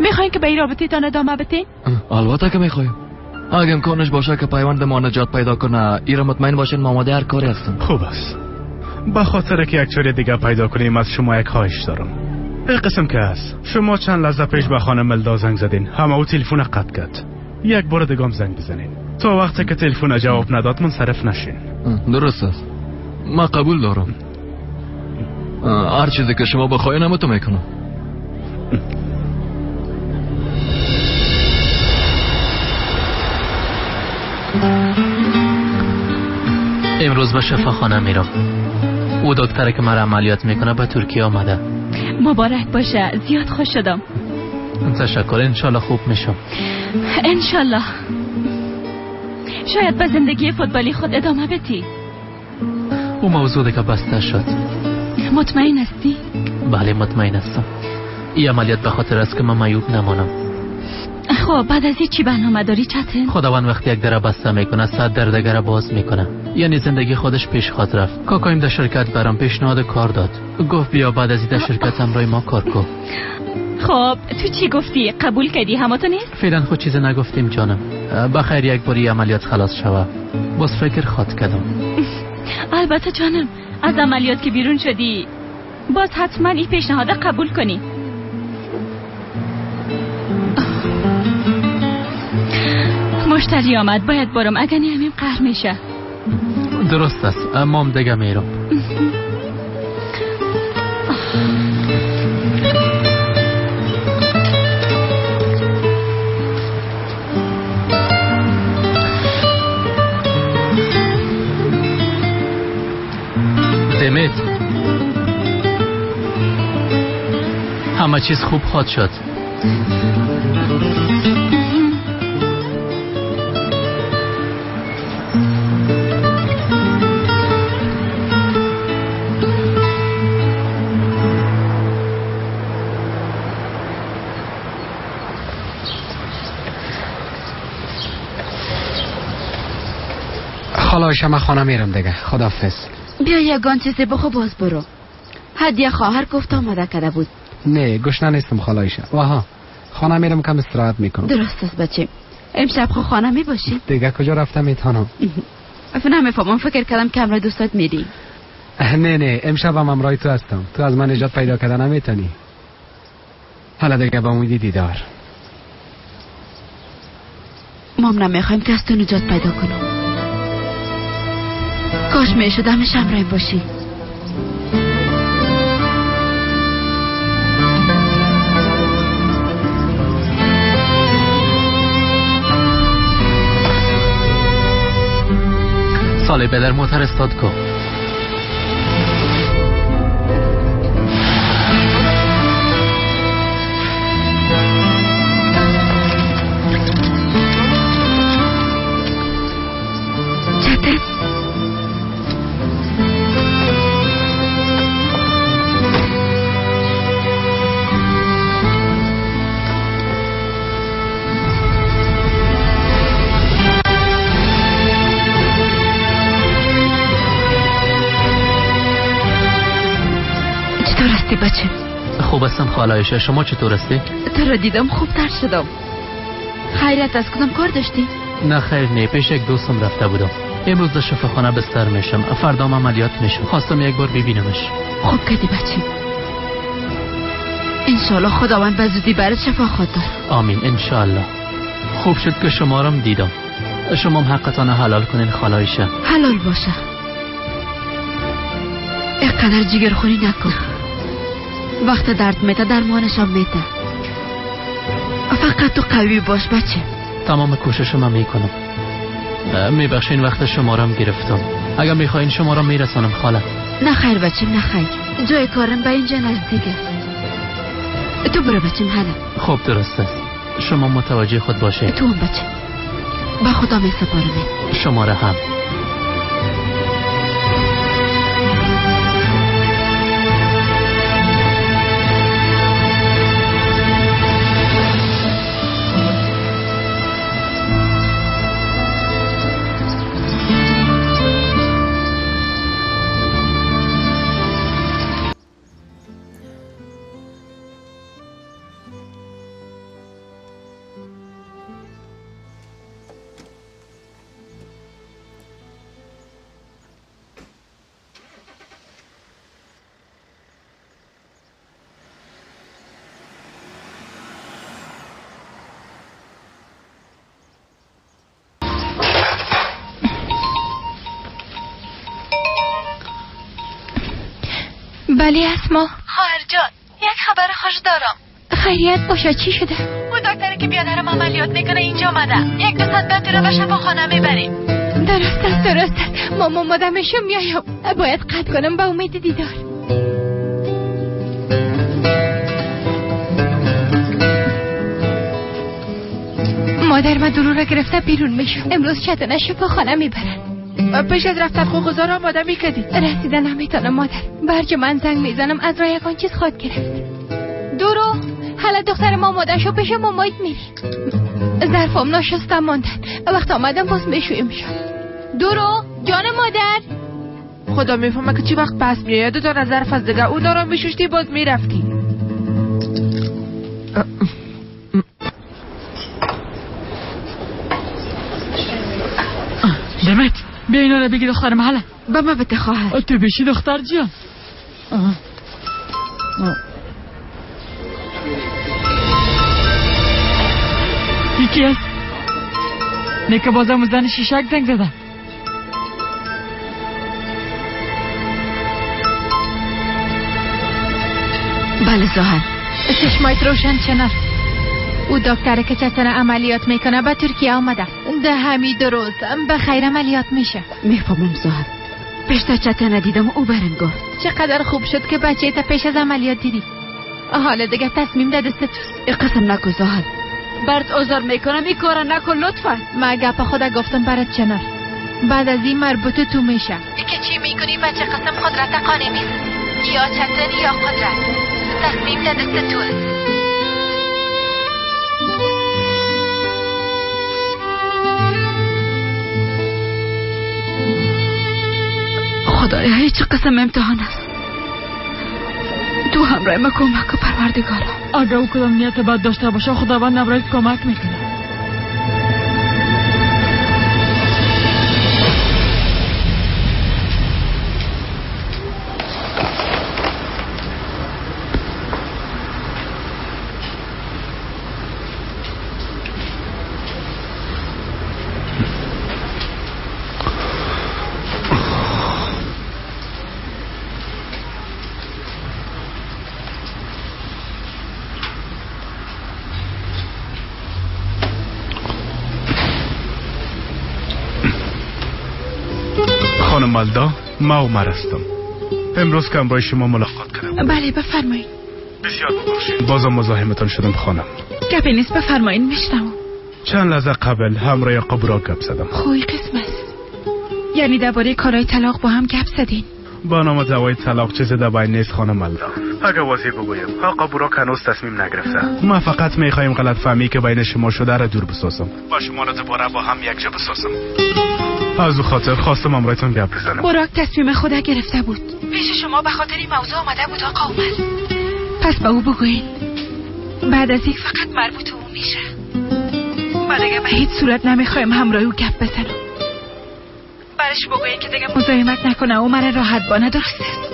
میخواین که به این رابطه تان ادامه بدین؟ البته که میخوایم. اگه امکانش باشه که پیوند ما نجات پیدا کنه، ایرا مطمئن باشین ما آماده هر کاری هستم. خوب است. به خاطر که یک چاره دیگه پیدا کنیم از شما یک خواهش دارم. این قسم که هست، شما چند لحظه پیش به خانم ملدا زنگ زدین، همه او تلفن قطع کرد. یک بار دیگه هم زنگ بزنین. تا وقتی که تلفن جواب نداد منصرف نشین. درست است. ما قبول دارم. هر چیزی که شما بخواین همه تو میکنم. امروز به شفاخانه میرم. او دکتر که مرا عملیات میکنه به ترکیه آمده. مبارک باشه، زیاد خوش شدم. تشکر، انشالله خوب میشم. انشالله. شاید به زندگی فوتبالی خود ادامه بدی. او موضوع دیگه بسته شد. مطمئن هستی؟ بله مطمئن هستم. این عملیات به خاطر است که من معیوب نمانم. خب بعد از چی برنامه داری چتن؟ خداوند وقتی یک در بسته میکنه 100 در دیگر باز میکنه. یعنی زندگی خودش پیش خواهد رفت. کاکایم در شرکت برام پیشنهاد کار داد. گفت بیا بعد از این در شرکت همراه ما کار کن. خب تو چی گفتی؟ قبول کردی؟ همه تو نیست؟ فعلا خود چیزی نگفتیم جانم. بخیر یک باری عملیات خلاص شوه باز فکر خواد کردم. البته جانم از عملیات که بیرون شدی باز حتما این پیشنهاد قبول کنی. مشتری آمد باید برم، اگر نه همین قهر میشه. درست است، اما هم دیگه میرم. دمت همه چیز خوب خواهد شد. خاله من خانه میرم دیگه، خداحافظ. بیا یگان چیزی بخو باز برو. هدیه خواهر گفت آماده کرده بود. نه گشنه نیستم خاله عایشه. واها خانه میرم کم استراحت میکنم. درست است بچه. امشب خو خانه میباشی؟ دیگه کجا رفتم میتونم؟ نمیفهمم، فکر کردم که همراه دوستات میری. نه نه امشب هم همراه تو هستم. تو از من نجات پیدا کردن نمیتونی. حالا دیگه با امیدی دیدار. ما هم نمیخوایم که از تو نجات پیدا کنم. کاش میشد همیشه همراه باشی. ساله پدر موتر استاد کو. بچه خوب هستم خاله عایشه، شما چطور هستی؟ تو را دیدم خوبتر شدم. خیرت از کدام کار داشتی؟ نه خیر نه، پیش یک دوستم رفته بودم. امروز در شفاخانه بستر میشم، فردا عملیات میشم. خواستم یک بار ببینمش. خوب کردی بچه. انشالله خداوند به زودی برات شفا خواهد داد. آمین انشالله. خوب شد که شما را دیدم. شما هم حقتان حلال کنین خاله عایشه. حلال باشه. اینقدر جگرخونی نکن. وقت درد میته درمانش هم میته. فقط تو قوی باش بچه. تمام کوشش من میکنم. میبخشین وقت شما را گرفتم. اگر میخواین شما را میرسانم خاله. نه خیر بچه نه خیر، جای کارم به اینجا نزدیک است. تو برو بچم حالا. خب درست است، شما متوجه خود باشه. تو هم بچه با خدا میسپارم. شما را هم. بله اسما. خواهر جان یک خبر خوش دارم. خیریت باشه، چی شده؟ او دکتری که بیادرم عملیات میکنه اینجا آمده. یک دو ساعت بعد تو را به شفاخانه میبریم. درست است درست است، ماما آماده میشم میایم. باید قطع کنم، به امید دیدار. مادر من درو را گرفته بیرون میشم. امروز چتنه شفاخانه میبرن. پیش از رفتن خو غذا را آماده میکردی. رسیده نمیتونم مادر. برج من زنگ میزنم از راه یکان چیز خواد گرفت. دورو حالا دختر ما آماده شو پیش مامایت میری. ظرفام ناشسته ماندن. وقت آمدم باز میشویم شد. دورو جان مادر. خدا میفهمه که چی وقت پس میآید. دو تا ظرف از دیگه اونا رو میشوشتی باز میرفتی. دمت بیا اینا رو بگی دختر محله. به ما بده خواهر. تو بشی دختر جان. یکی است نیکه بازم زن شیشک زنگ زده. بله زهر. چشمایت روشن چنار. او دکتر که چتن عملیات میکنه به ترکیه آمده. ده همی دو روز به خیر عملیات میشه. میفهمم زهر. پیشتر چتن دیدم او برم گفت. چقدر خوب شد که بچه تا پیش از عملیات دیدی. حالا دیگه تصمیم ده دست توست. قسم نکن زهر. برات آزار میکنم این کار نکن لطفا. ما گپ خدا گفتم برات چنار. بعد از این مربوط تو میشه. که چی میکنی بچه قسم قدرت قانع میسازی. یا چتن یا قدرت. تصمیم ده دست توست. خدایا هیچ قسم امتحان است. تو همراه ما کمک کن پروردگارا. اگر او کدام نیت بد داشته باشه خداوند همراهت کمک میکنه. خانم ملدا، ما عمر هستم. امروز که با شما ملاقات کردم. بله بفرمایید. بسیار ببخشید بازم مزاحمتان شدم خانم. گپی نیست بفرمایید میشنوم. چند لحظه قبل همراه آقا گپ زدم. خوی قسم است. یعنی درباره کارهای طلاق با هم گپ زدین؟ با نام دعوای طلاق چیز دبای نیست خانم ملدا. اگر واضح بگویم آقا براک هنوز تصمیم نگرفته. ما فقط میخوایم غلط فهمی که بین شما شده را دور بسازم با شما را دوباره با هم یکجا بسازم. از او خاطر خواستم امرایتون گپ بزنم. براک تصمیم خود گرفته بود. پیش شما به خاطر این موضوع آمده بود آقا عمر. پس به او بگوین بعد از این فقط مربوط او میشه. ما دیگه به هیچ صورت نمیخوایم همراه او گپ بزنم. برش بگوین که دیگه مزاحمت نکنه و مرا راحت بانه. درست است؟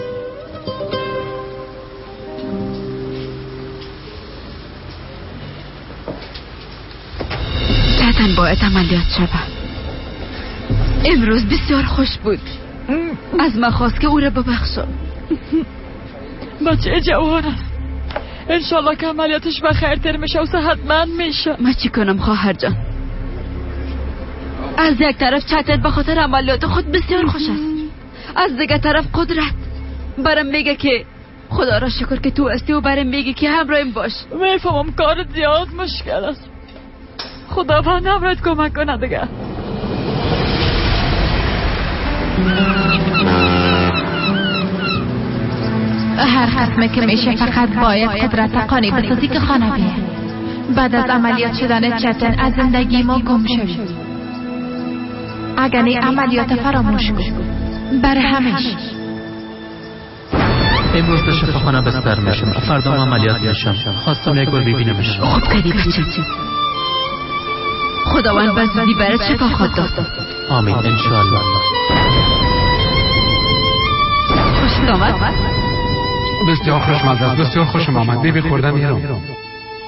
چتن باید عملیات شود. امروز بسیار خوش بود. از ما خواست که او را ببخشم. بچه جوان است. انشالله که عملیاتش به خیر تر میشه و صحتمند میشه. ما چی کنم خواهر جان؟ از یک طرف چتن به خاطر عملیات خود بسیار خوش است، از دیگه طرف قدرت برام میگه که خدا را شکر که تو هستی و برام میگه که همراهیم باش. میفهمم کار زیاد مشکل است. خداوند همراهت کمک کنه دیگه. هر قسمه که میشه فقط باید قدرت قانع بسازی که خانه بیه. بعد از عملیات شدن چتن از زندگی ما گم شوید. اگر این عملیات فراموش کن برای همیشه. امروز به شفاخانه بستر میشم، فردا عملیات میشم. خواستم یک بار ببینمش. خوب کردی بچه. خداوند به زودی برات شفا خواهد داد. آمین انشاءالله. خوش آمد. بسیار خوشمزه است، بسیار خوشم آمد. بیبی خوردم میرم.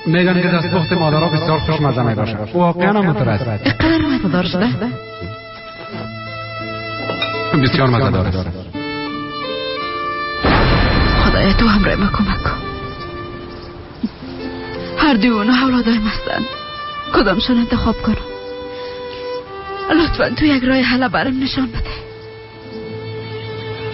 میگن که دستپخت مادرها بسیار خوشمزه میباشد. واقعا هم مطرح است. اینقدر مزه‌دار شده؟ بسیار مزه‌دار است. خدایا تو همراه ما کمک کن. هر دوی اونها اولادایم هستند. کدامشان انتخاب کنم؟ لطفا تو یک راه حل برام نشان بده.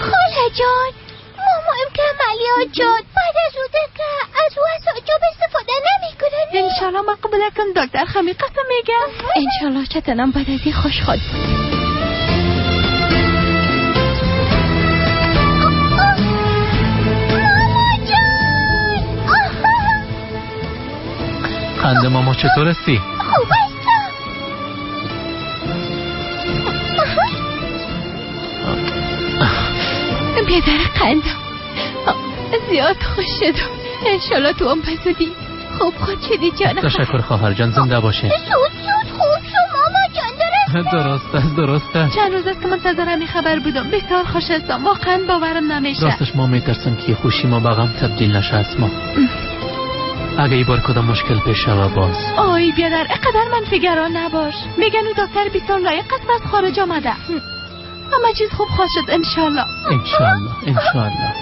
خاله جان، مامان که عملیات شد بعد از او که از او از حجاب استفاده نمیکنن. انشالله ما قبول کن دکتر خمی قسم میگم. انشالله چتنم بعد از این خوش خواهد بود. ماما جان، قند ماما چطور هستی؟ خوب هستم. بیادر قندم زیاد خوش شدم. انشالله تو هم پسودی خوب خود شدی جانم. تشکر خواهر جان، زنده باشین. زود زود خوب شو ماما جان. درست است، درست است. چند روز است که منتظر همین خبر بودم. بسیار خوش هستم، واقعا باورم نمیشه. راستش ما میترسم که خوشی ما به غم تبدیل نشه. از ما اگه ای بار کدام مشکل پیش شوه باز. آی بیادر اقدر من فگران نباش. میگن او دکتر بسیار لایق است از خارج آمده. همه چیز خوب خواهد شد انشالله. انشالله انشالله.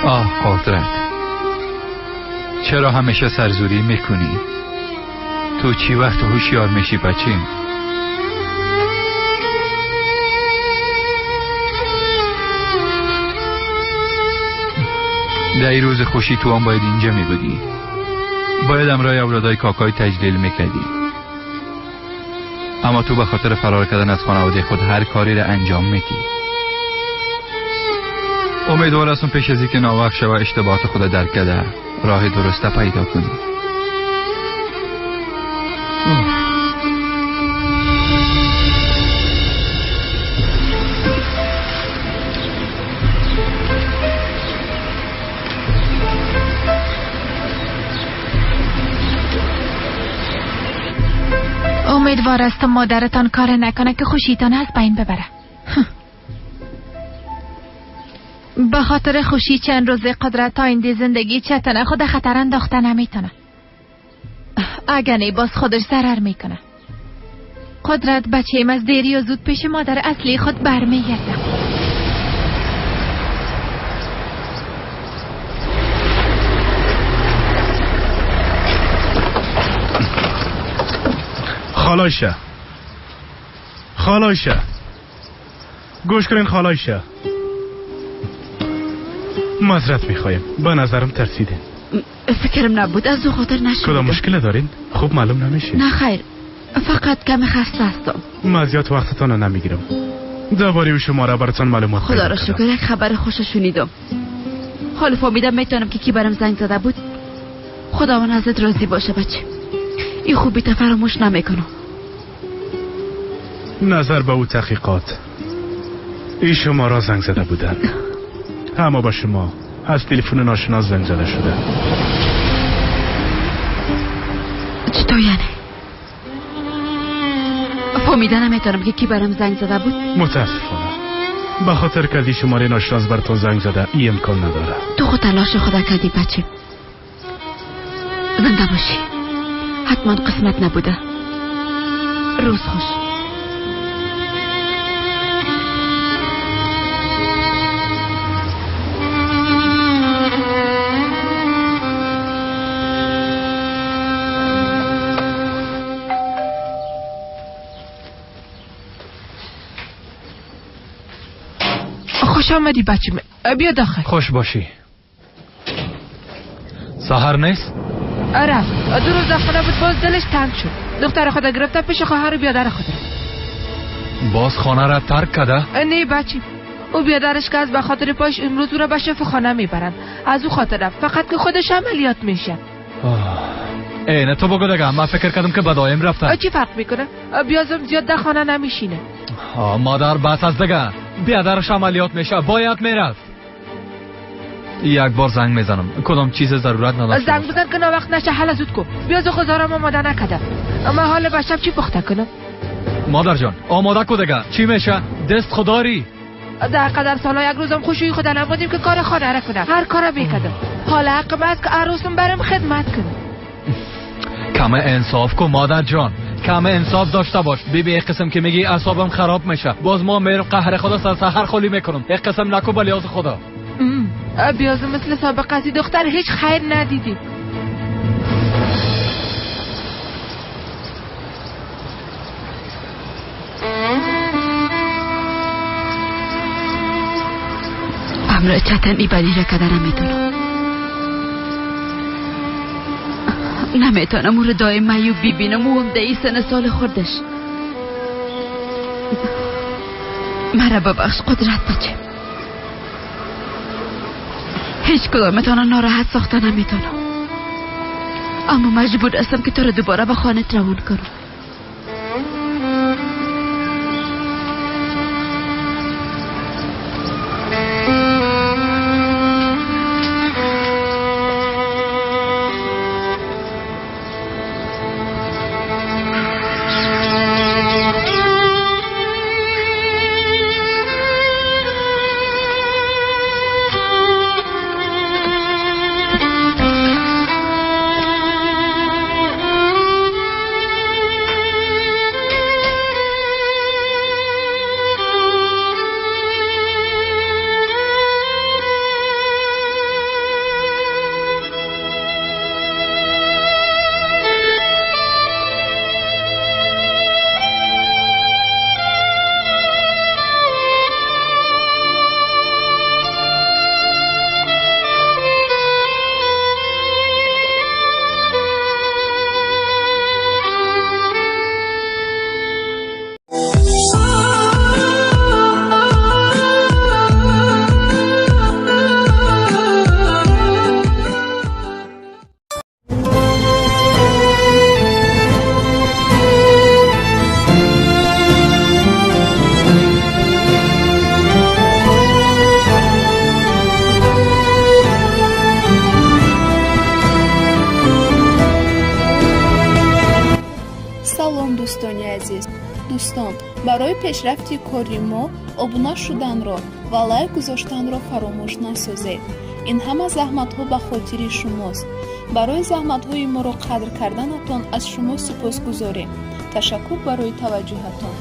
آه قدرت، چرا همیشه سرزوری میکنی؟ تو چی وقت هوشیار میشی بچیم؟ در این روز خوشی تو هم باید اینجا می بودی. باید امرای اولادای کاکای تجلیل میکردی. اما تو به خاطر فرار کردن از خانواده خود هر کاری را انجام میدی. امیدوار هستم پیش از اینکه ناوقت شوه اشتباهات خود درک کرده راه درسته پیدا کنی. امیدوار هستم مادرتان کار نکنه که خوشیتان از بین ببره. به خاطر خوشی چند روز قدرت آینده زندگی چتنه خود خطر انداخته نمیتونه. اگه نه باز خودش ضرر میکنه. قدرت بچه‌م از دیری و زود پیش مادر اصلی خود برمیگرده. خالایشه، خالایشه، گوش کنین خالایشه. معذرت میخوایم، به نظرم ترسیدین. فکرم نبود، از او خاطر نشد. کدام مشکل دارین؟ خوب معلوم نمیشه. نه خیر، فقط کمی خسته هستم. من زیاد وقتتان رو نمیگیرم. درباره شما را براتون معلومات خدا را شکر یک خبر خوش شنیدم. حالا فهمیدم میتونم که کی برام زنگ زده بود. خداوند ازت راضی باشه بچه. این خوبی تا فراموش نمیکنم. نظر به او تحقیقات ای شما را زنگ زده بودن، اما با شما از تلفن ناشناس زنگ زده شده. چطور یعنی؟ فهمیده نمیتونم که کی برام زنگ زده بود. متاسفانه به خاطر که شماره ناشناس بر تو زنگ زده ای امکان نداره. تو خود تلاش خدا کردی بچه. زنده باشی. حتما قسمت نبوده. روز خوش. خوش آمدی بچه. بیا داخل. خوش باشی. سحر نیست؟ رفت. دو روز در خانه بود، باز دلش تنگ شد. دختر خود گرفته پیش خواهر و بیادر خود رفت. باز خانه را ترک کرده؟ نه بچه، او بیادرش که از به خاطر پاش امروز او را به شفاخانه میبرند. از او خاطر رفت، فقط که خودش عملیات میشه. ای نه تو بگو دیگه، من فکر کردم که بدایم رفته. چی فرق میکنه؟ بیازم زیاد در خانه نمیشینه. مادر بس از دیگه، بیادرش عملیات میشه، باید میرفت. یک بار زنگ میزنم، کدام چیز ضرورت نداشته. زنگ بزن که وقت نشه، حالا زود کو. بیاز خزارم آماده نکرده. اما حال به شب چی پخته کنم؟ مادر جان آماده کو دیگه. چی میشه؟ دست خداری. در قدر سالا یک روزم خوشوی خدا نبودیم که کار خانه را کنم. هر کارا میکردم. حالا حق است که عروسم برم خدمت کنم. کم انصاف کو مادر جان، کم انصاف داشته باش. بی یک قسم که میگی اعصابم خراب میشه، باز ما میرم قهر خدا سر سحر خالی میکنم. یک قسم نکو بلیاز خدا. بیازم مثل سابق از دختر هیچ خیر ندیدیم. امرا چتن ای بدی را کده نمیتونم. نمیتونم او رو دائم معیوب ببینم. او هم در این سن سال خوردش. مرا ببخش قدرت بچه. هیچ کدامتان ناراحت ساخته نمیتونم، اما مجبور هستم که تو رو دوباره به خانه روان کنم. Дӯстон, барои пешрафти кори мо обуна шуданро ва лайк гузоштанро фаромӯш насозед. Ин ҳама заҳматҳо ба хотири шумост. Барои заҳматҳои моро қадр карданатон аз шумо сипосгузорем. Ташаккур барои таваҷҷӯҳатон.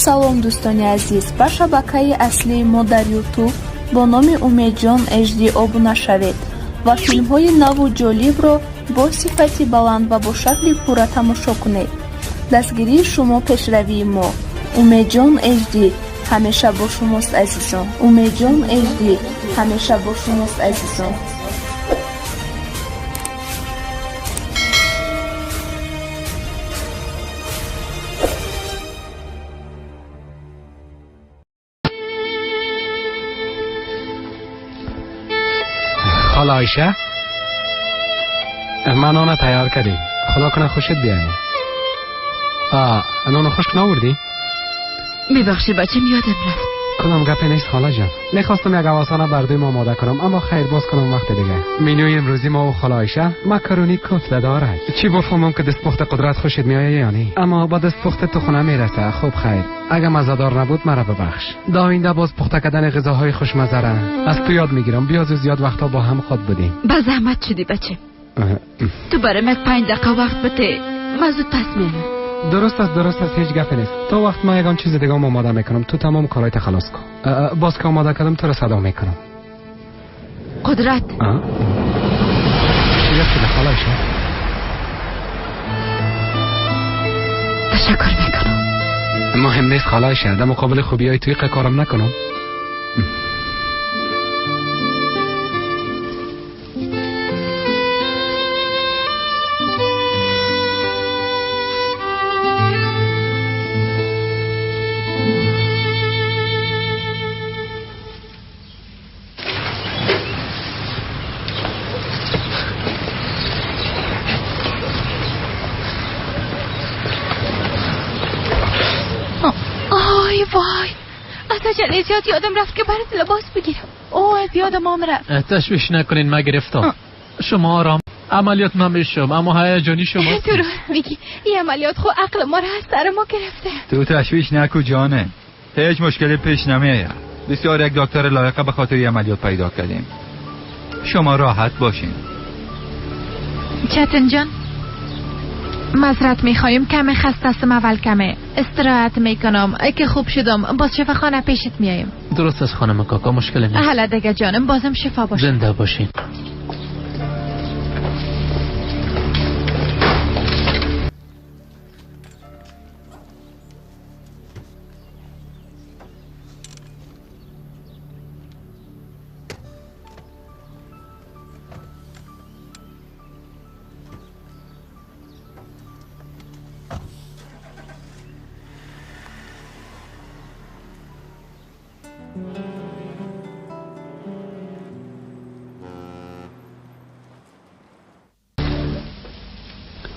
Салом, дӯстони азиз, ба шабакаи аслии мо дар YouTube бо номи Умедҷон HD обуна шавед ва филмҳои наву ҷолибро бо сифати баланд ва бо шакли пурра тамошо кунед. Дастгирии шумо пешравии мо. Умедҷон HD ҳамеша бо шумост, азизон. Умедҷон HD ҳамеша бо шумост, азизон. خاله عایشه، من نان تیار کردیم. خدا کنه خوشت بیایه. نان خشک ناوردی؟ میبخشی بچم، یادم رفت. کدام گپی نیست خاله جان. میخواستم یک اواسانه بردوی ما آماده کنم، اما خیر، باز کنم وقت دیگه. مینوی امروزی ما و خاله عایشه مکرونی کوفته دارد. چی بفهمم که دستپخت قدرت خوشت میایه یا نه؟ اما با دستپخت تو خونه میرسه. خب خیر، اگه مزه‌دار نبود مرا ببخش. دا آینده باز پخته کردن غذاهای خوشمزه را از تو یاد میگیرم. بیاز زیاد وقتا با هم خود بودیم. با زحمت شدی بچه. تو برای یک 5 دقیقه وقت بده، من زود پس میام. درست است، درست است، هیچ گپی نیست. تا وقت من یگان چیز دیگه آماده میکنم. تو تمام کارایت خلاص کن. باز که آماده کردم تو را صدا میکنم. قدرت. چی گپ شده خاله عایشه؟ تشکر میکنم. مهم نیست خاله عایشه، در مقابل خوبی های توی کارم نکنم. وای، از عجله زیاد یادم رفت که برات لباس بگیرم. او از یادم هم رفت. تشویش نکنین، من گرفتم. شما آرام، عملیات نمیشم، اما هیجانی شما. درست میگی، این عملیات خو عقل ما را از سر ما گرفته. تو تشویش نکو جانه، هیچ مشکلی پیش نمیاد. بسیار یک دکتر لایقه به خاطر عملیات پیدا کردیم. شما راحت باشین. چتن جان، معذرت میخوایم، کم خسته هستم. اول کمه استراحت میکنم، که خوب شدم باز شفاخانه پیشت میایم. درست از خانم کاکا، مشکل نیست. حالا دیگه جانم، بازم شفا باشه. زنده باشین.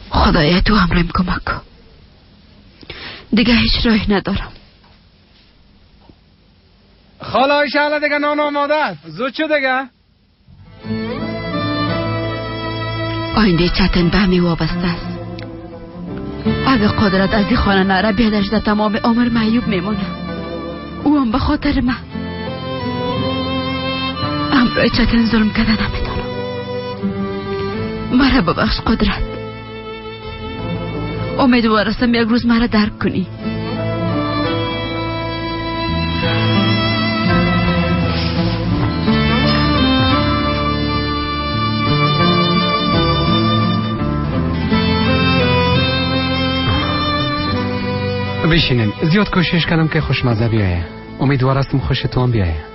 خدایا تو همرایم کمک کن. دیگه هیچ راهی ندارم. خاله عایشه، حالا دیگه نان آماده است، زود شو دیگه. آینده چتن به همی وابسته است. اگه قدرت از این خانه نره، بیادش در تمام عمر معیوب میمونه. او هم به خاطر من. همراه چتن ظلم کرده نمیتونم. مرا ببخش قدرت. امیدوار هستم یک روز مرا درک کنی. بشینین، زیاد کوشش کردم که خوشمزه بیایه. امیدوار هستم خوشتون بیایه.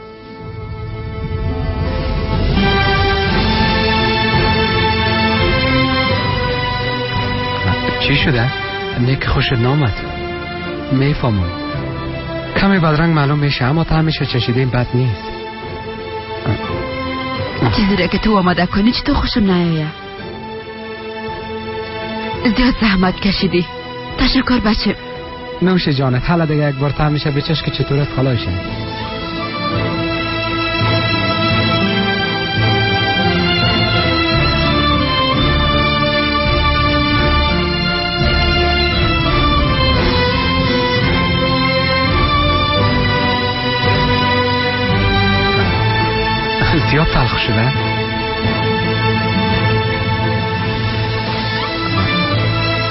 چی شده؟ نیک خوشت نامد. میفهمم کمی بدرنگ معلوم میشه، اما طعمش چشیدیم بد نیست. چیزی را که تو آماده کنی چطور خوشم نیایه. زیاد زحمت کشیدی، تشکر بچه. نوش جانت. حالا دیگه یک بار طعمش بچش که چطور است. خاله عایشه. زیاد تلخ شده.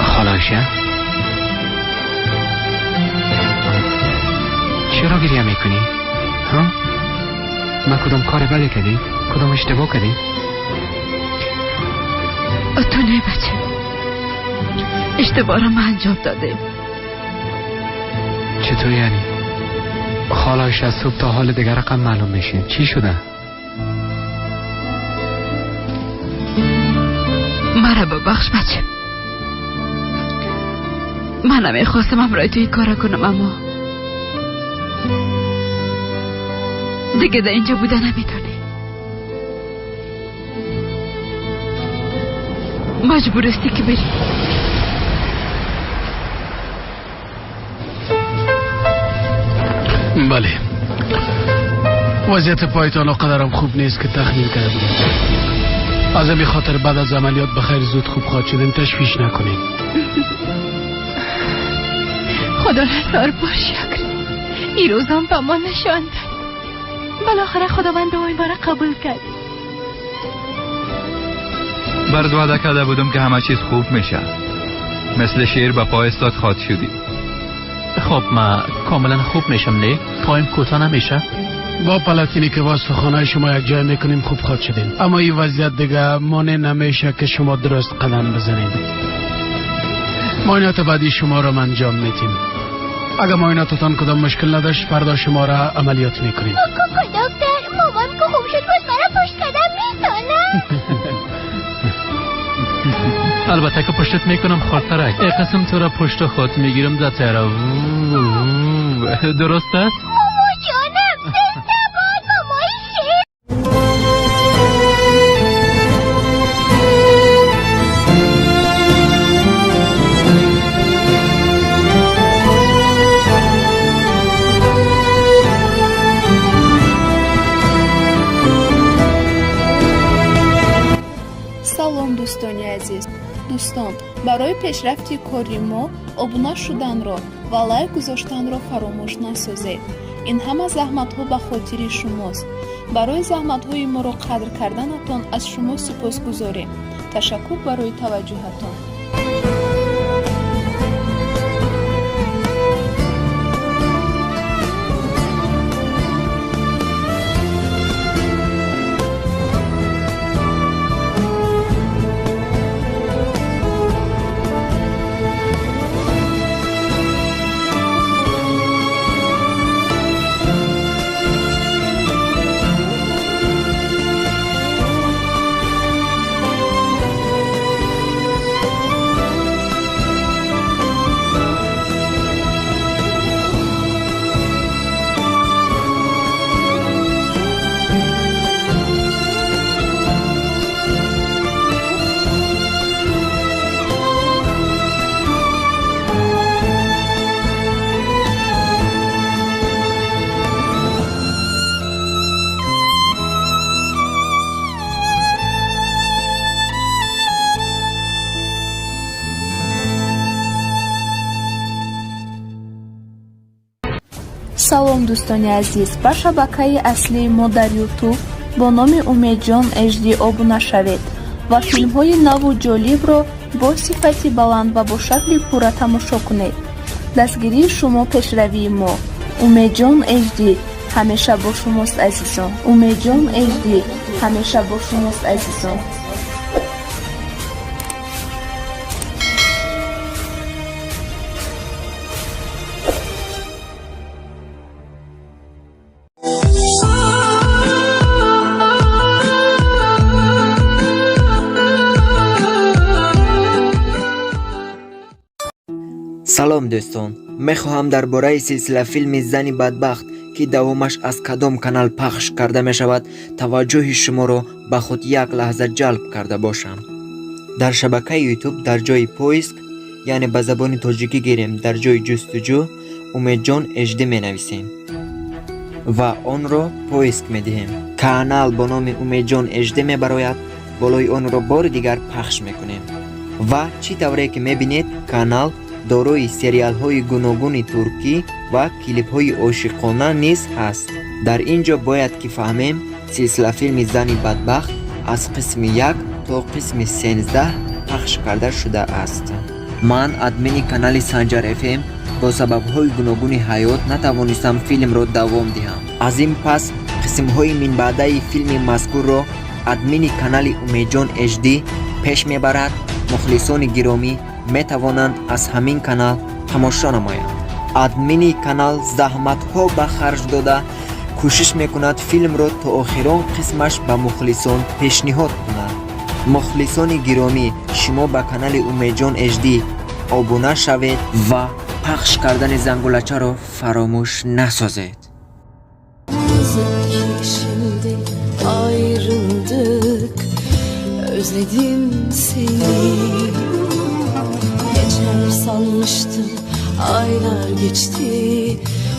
خاله عایشه، چرا گریه میکنی؟ ها؟ من کدام کار بدی کردی؟ کدام اشتباه کردی؟ تو نه بچه، اشتباه را من انجام داده. چطور یعنی؟ خاله عایشه از صبح تا حال دیگر رقم معلوم میشه. چی شده؟ مرا ببخش بچه، من نمیخواستم همراه توی کار کنم، اما دیگه در اینجا بوده نمیتونی. مجبور استی که بری. بله، وضعیت پایتان قدرم خوب نیست که تخمین کرده بودم. از همین خاطر بعد از عملیات بخیر زود خوب خواهد شدیم، تشویش نکنین. خدا هزار بار شکر، این روزم به ما نشان داد. بالاخره خداوند دعای ما را قبول کرد. برد وعده کرده بودم که همه چیز خوب میشه. مثل شیر به پای استاد خواد شدی. خب ما کاملا خوب میشم، نه؟ پایم کوتاه نمیشه؟ با پلاتینی که واسه خانه شما یک جای میکنیم خوب خواد شدین، اما این وضعیت دیگه مانع نمیشه که شما درست قدم بزنید. معاینات بعدی شما را انجام میتیم. اگر معایناتتان کدام مشکل نداشت فردا شما را عملیات میکنیم. کوکو دکتر، مامان که خوب شد باز مرا پشت کردم میتونم. البته که پشتت میکنم خاطرک. ای قسم تو را پشت خود میگیرم در تهران. درست است؟ ماما جانم زنده باد مامای شیر. Салом, дӯстони азиз. Дӯстон, барои пешрафти кори мо обуна шуданро ва лайк гузоштанро фаромӯш насозед. Ин ҳама заҳматҳо ба хотири шумост. Барои заҳматҳои моро қадр карданатон аз шумо сипосгузорем. Ташаккур барои таваҷҷӯҳатон. Салом, дӯстони азиз. Ба шабакаи аслии мо дар Ютуб бо номи Умедҷон HD обуна шавед ва филмҳои наву ҷолибро бо сифати баланд ва бо шакли пурра тамошо кунед. Дастгирии шумо пешравии мо. Умедҷон HD ҳамеша бо шумост, азизон. Умедҷон HD ҳамеша бо шумост, азизон. Салом, дӯстон. Мехоҳам дар бораи силсила филми Зани бадбахт, ки давомаш аз кадом канал пахш карда мешавад, таваҷҷӯҳи шуморо ба худ як лаҳза ҷалб карда бошам. Дар шабакаи Ютуб дар ҷои поиск, яъне ба забони тоҷикӣ гирем, дар ҷои ҷустуҷӯ Умедҷон HD менависем ва онро поиск медиҳем. Канал бо номи Умедҷон HD мебарояд, болои онро бори дигар пахш мекунем. Ва чӣ тавре ки мебинед, канал дорои сериалҳои гуногуни туркӣ ва клипҳои ошиқона низ ҳаст. Дар ин ҷо бояд ки фаҳмем, силсилафилми Зани бадбахт аз қисми 1 то қисми 13 пахш карда шудааст. Ман, админи канали Санҷар FM, бо сабабҳои гуногуни ҳаёт натавонистам филмро давом диҳам. Аз ин пас қисмҳои минбаъдаи филми мазкурро админи канали Умедҷон HD пеш мебарад. Мухлисони гиромӣ метавонанд аз ҳамин канал тамошо намоянд. Админи канал заҳматҳо ба харҷ дода кӯшиш мекунад филмро то охирон қисмаш ба мухлисон пешниҳод кунад. Мухлисони гиромӣ, шумо ба канали Умедҷон HD обуна шавед ва пахш кардани зангулачаро фаромӯш насозед. Şimdi ayrıldık, özledim seni. Geçer sanmıştım, aylar geçti,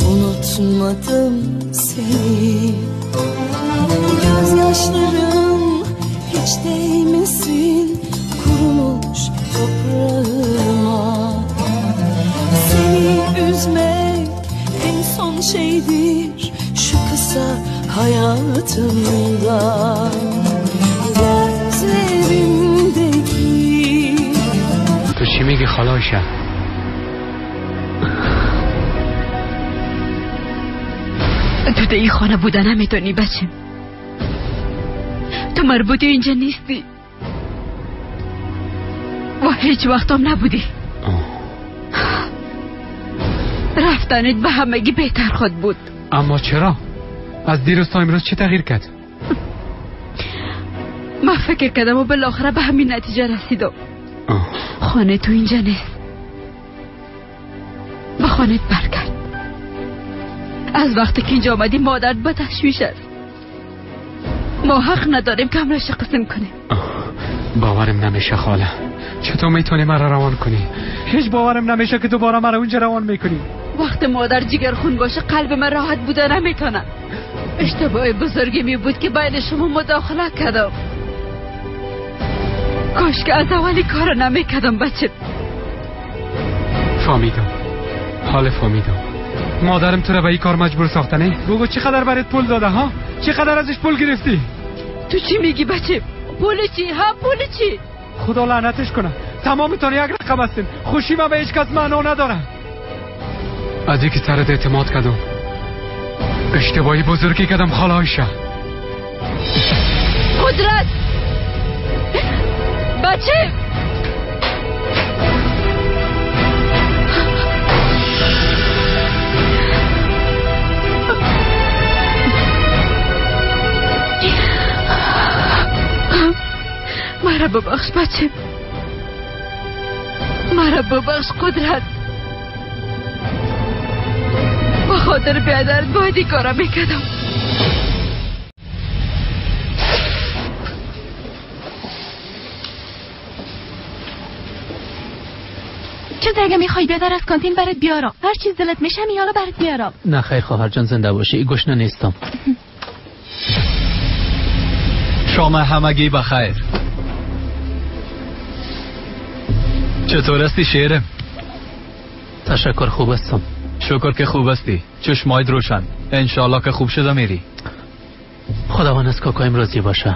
unutmadım seni. Gözyaşlarım hiç değmesin kurumuş toprağıma. Seni üzmek en son şeydir şu kısa hayatımda. Gözlerimdeki. تو چی میگی خاله آیشه؟ تو در این خانه بوده نمیتونی بچه. تو مربوط اینجا نیستی و هیچ وقت هم نبودی. رفتنت به همگی بهتر خود بود. اما چرا؟ از دیروز تا امروز چه تغییر کرد؟ من فکر کردم و بالاخره به همین نتیجه رسیدم. خانه تو اینجا نیست. به خانه برگرد. از وقتی که اینجا آمدی مادرت با تشویش است. ما حق نداریم که همراهش قسم کنیم. باورم نمیشه خاله، چطور میتونی مرا روان کنی؟ هیچ باورم نمیشه که دوباره مرا اونجا روان میکنی. وقت مادر جگر خون باشه قلب من راحت بوده نمیتونه. اشتباه بزرگی می بود که بین شما مداخله کردم. کاش که از اولی کار نمیکردم بچه. فهمیدم، حال فهمیدم. مادرم تو را به این کار مجبور ساخته نه؟ بگو چقدر برات پول داده ها؟ چقدر ازش پول گرفتی؟ تو چی میگی بچه؟ پول چی؟ ها پول چی؟ خدا لعنتش کنه، تمامتان یک رقم هستین. خوشی من به هیچ کس معنا نداره. از اینکه سرت اعتماد کردم اشتباهی بزرگی کردم خاله عایشه. قدرت بچه، مرا ببخش بچه، مرا ببخش قدرت. به خاطر بیادرت باید این کارا میکردم. چه اگه میخوای بیادر از کانتین برات بیارم، هر چیز دلت میشه میالا برات بیارم. نه خیر خواهر جان، زنده باشی، گشنه نیستم. شام همگی بخیر. چطور هستی شیرم؟ تشکر خوب هستم. شکر که خوب هستی، چشمایت روشن، انشالله که خوب شده میری. خداوند از کاکایم راضی باشه،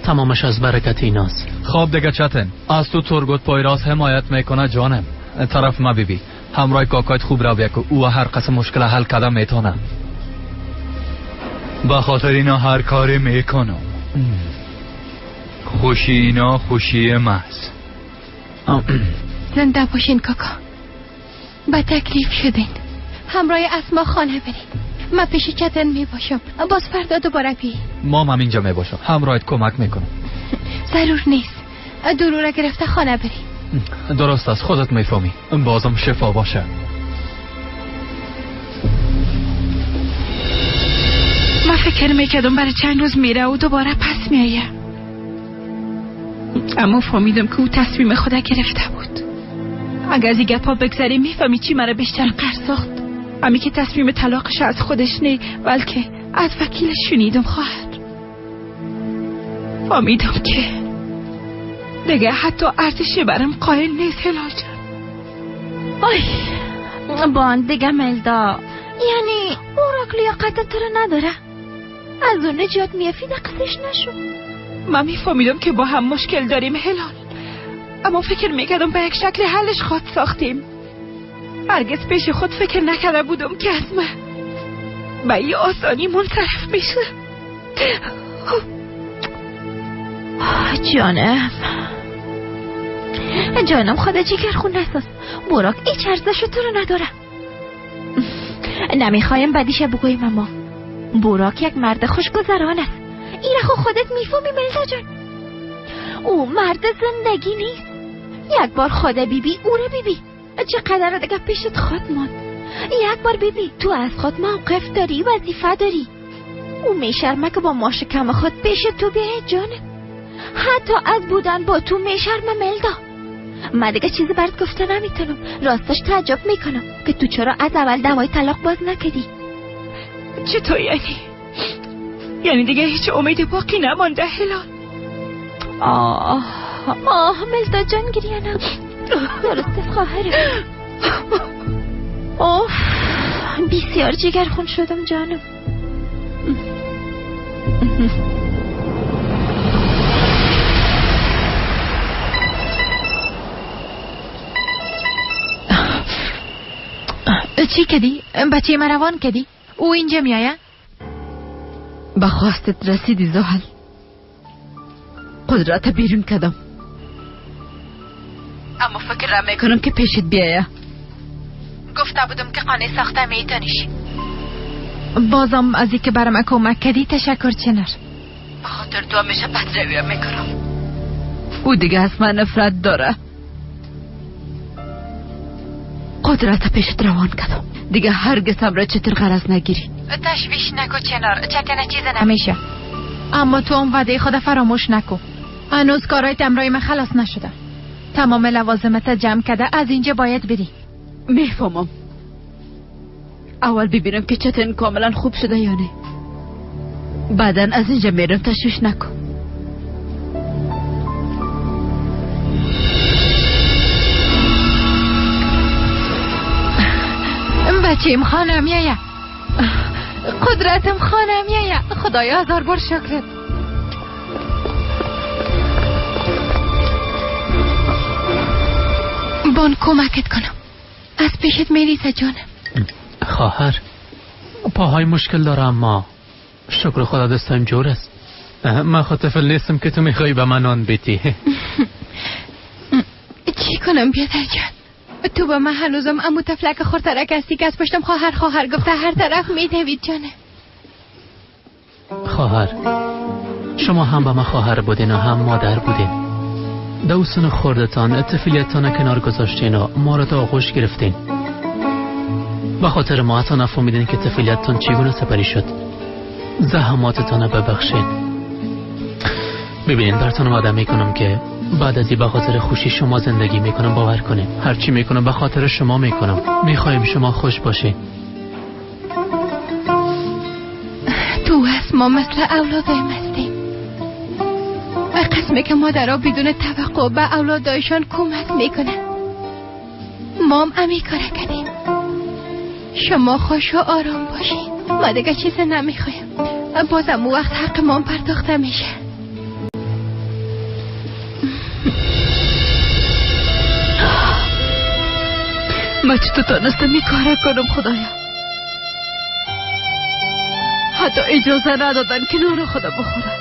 تمامش از برکت ایناست. خواب دیگه چتن از تو ترگوت پایراز حمایت میکنه جانم. طرف ما بیبی همراه کاکایت خوب را بیا که او هر قسم مشکل حل کده میتونه. به خاطر اینا هر کاری میکنم. خوشی اینا خوشی محض. زنده باشین کاکا، به تکلیف شدین. همراه اسما خانه برین، من پیش چتن می باشم. باز فردا دوباره بی. ما هم اینجا می باشم، همراهت کمک میکنم. ضرور نیست، دورو گرفته خانه بری. درست است، خودت میفهمی. بازم شفا باشه. من فکر میکردم برای چند روز میره و دوباره پس میایه، اما فهمیدم که او تصمیم خدا گرفته بود. اگر از این گپا بگذری میفهمی چی مرا بیشتر قهر ساخت. امی که تصمیم طلاقش از خودش نه، بلکه از وکیلش شنیدم خواهر. فهمیدم که دیگه حتی ارزشی برم قائل نیست هلال جان. آی بان دیگه ملدا، یعنی اوراک لیاقت تو رو نداره، از اون نجات میافی دقیقش نشو. من میفهمیدم که با هم مشکل داریم هلال، اما فکر میکردم به یک شکل حلش خود ساختیم. هرگز پیش خود فکر نکرده بودم که از من به این آسانی منصرف میشه. جانم جانم، خدا جگر خون نساز. براک هیچ ارزش تو رو نداره. نمیخوایم بدیشه بگوییم، اما براک یک مرد خوشگذران است. این خو خودت میفهمی ملدا جان. او مرد زندگی نیست. یک بار خدا بیبی او رو بیبی چقدر دیگه پیشت خود ماند. یک بار بیبی تو از خود موقف داری، وظیفه داری. او میشرمه که با ماش کم خود پیش تو بیه جانم. حتی از بودن با تو میشرمه ملدا. من دیگه چیزی برات گفته نمیتونم. راستش تعجب میکنم که تو چرا از اول دوای طلاق باز نکردی. چطور یعنی؟ یعنی دیگه هیچ امید باقی نمانده هلال؟ آه آه ملدا جان گریه نکن. درست خواهرم. اوه بسیار جگرخون شدم جانم. چی کدی؟ بچه مروان کدی؟ او اینجا میایه؟ به خواستت رسیدی زحل. قدرت بیرون کردم، اما فکر را میکنم که پیشت بیایه. گفته بودم که قانع ساخته میتونیش. بازم از اینکه برام کمک کردی تشکر چنر. به خاطر تو همیشه بد رویه میکنم. او دیگه از من نفرت داره. قدرت پیشت روان کردم، دیگه هرگز هم را چطور غرض نگیری. تشویش نکو چنار، چتنه چیز نمیشه. اما تو هم وعده خود فراموش نکو. هنوز کارای تمرای من خلاص نشده. تمام لوازمت جمع کرده از اینجا باید بری. میفهمم. اول ببینم که چتن کاملا خوب شده یا نه، بعدا از اینجا میرم. تشویش نکن. بچیم خانم یایا، قدرتم خانم یایا، خدایا هزار بار شکرت. بان کمکت کنم، از پیشت میریزه جانم. خواهر پاهای مشکل دارم، اما شکر خدا دستم جور است. من خود طفل نیستم که تو میخوایی به من آن بیتی. چی کنم بیادر جان؟ تو با من هنوزم امو تفلک خورترک هستی که از پشتم خواهر خواهر گفته هر طرف میدوید جانه. خواهر شما هم به من خواهر بودین و هم مادر بودین. دوستان خوردتان طفلیتان کنار گذاشتین و ما را تا آغوش گرفتین. به خاطر ما حتی نفهمیدین که طفلیتتان چگونه سپری شد. زحماتتان ببخشین. ببینین براتون وعده میکنم که بعد از این به خاطر خوشی شما زندگی میکنم. باور کنین هرچی میکنم به خاطر شما میکنم. میخوایم شما خوش باشین. تو از ما مثل اولادایم هستیم و قسمه که مادرها بدون توقع به اولادایشان کمک میکنن. ما هم امی کاره کردیم. شما خوش و آرام باشین. ما دیگه چیز نمیخوایم. بازم او وقت حق ما پرداخته میشه. من چطور تانستم این کاره کنم خدایا؟ حتی اجازه ندادن که نان خدا بخورم.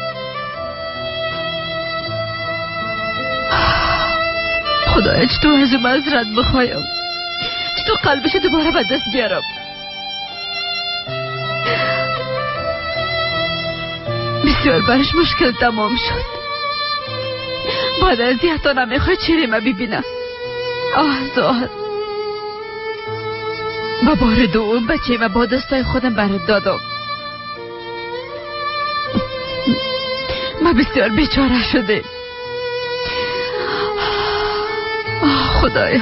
خدایا چطور از معذرت بخوایم؟ چطور قلبش دوباره به دست بیارم؟ بسیار برش مشکل تمام شد. بعد از این حتی نمیخوای چهره ما ببینه. آه زاد، با بار دوم بچه ما با دستای خودم برات دادم. ما بسیار بیچاره شده. آه خدایا.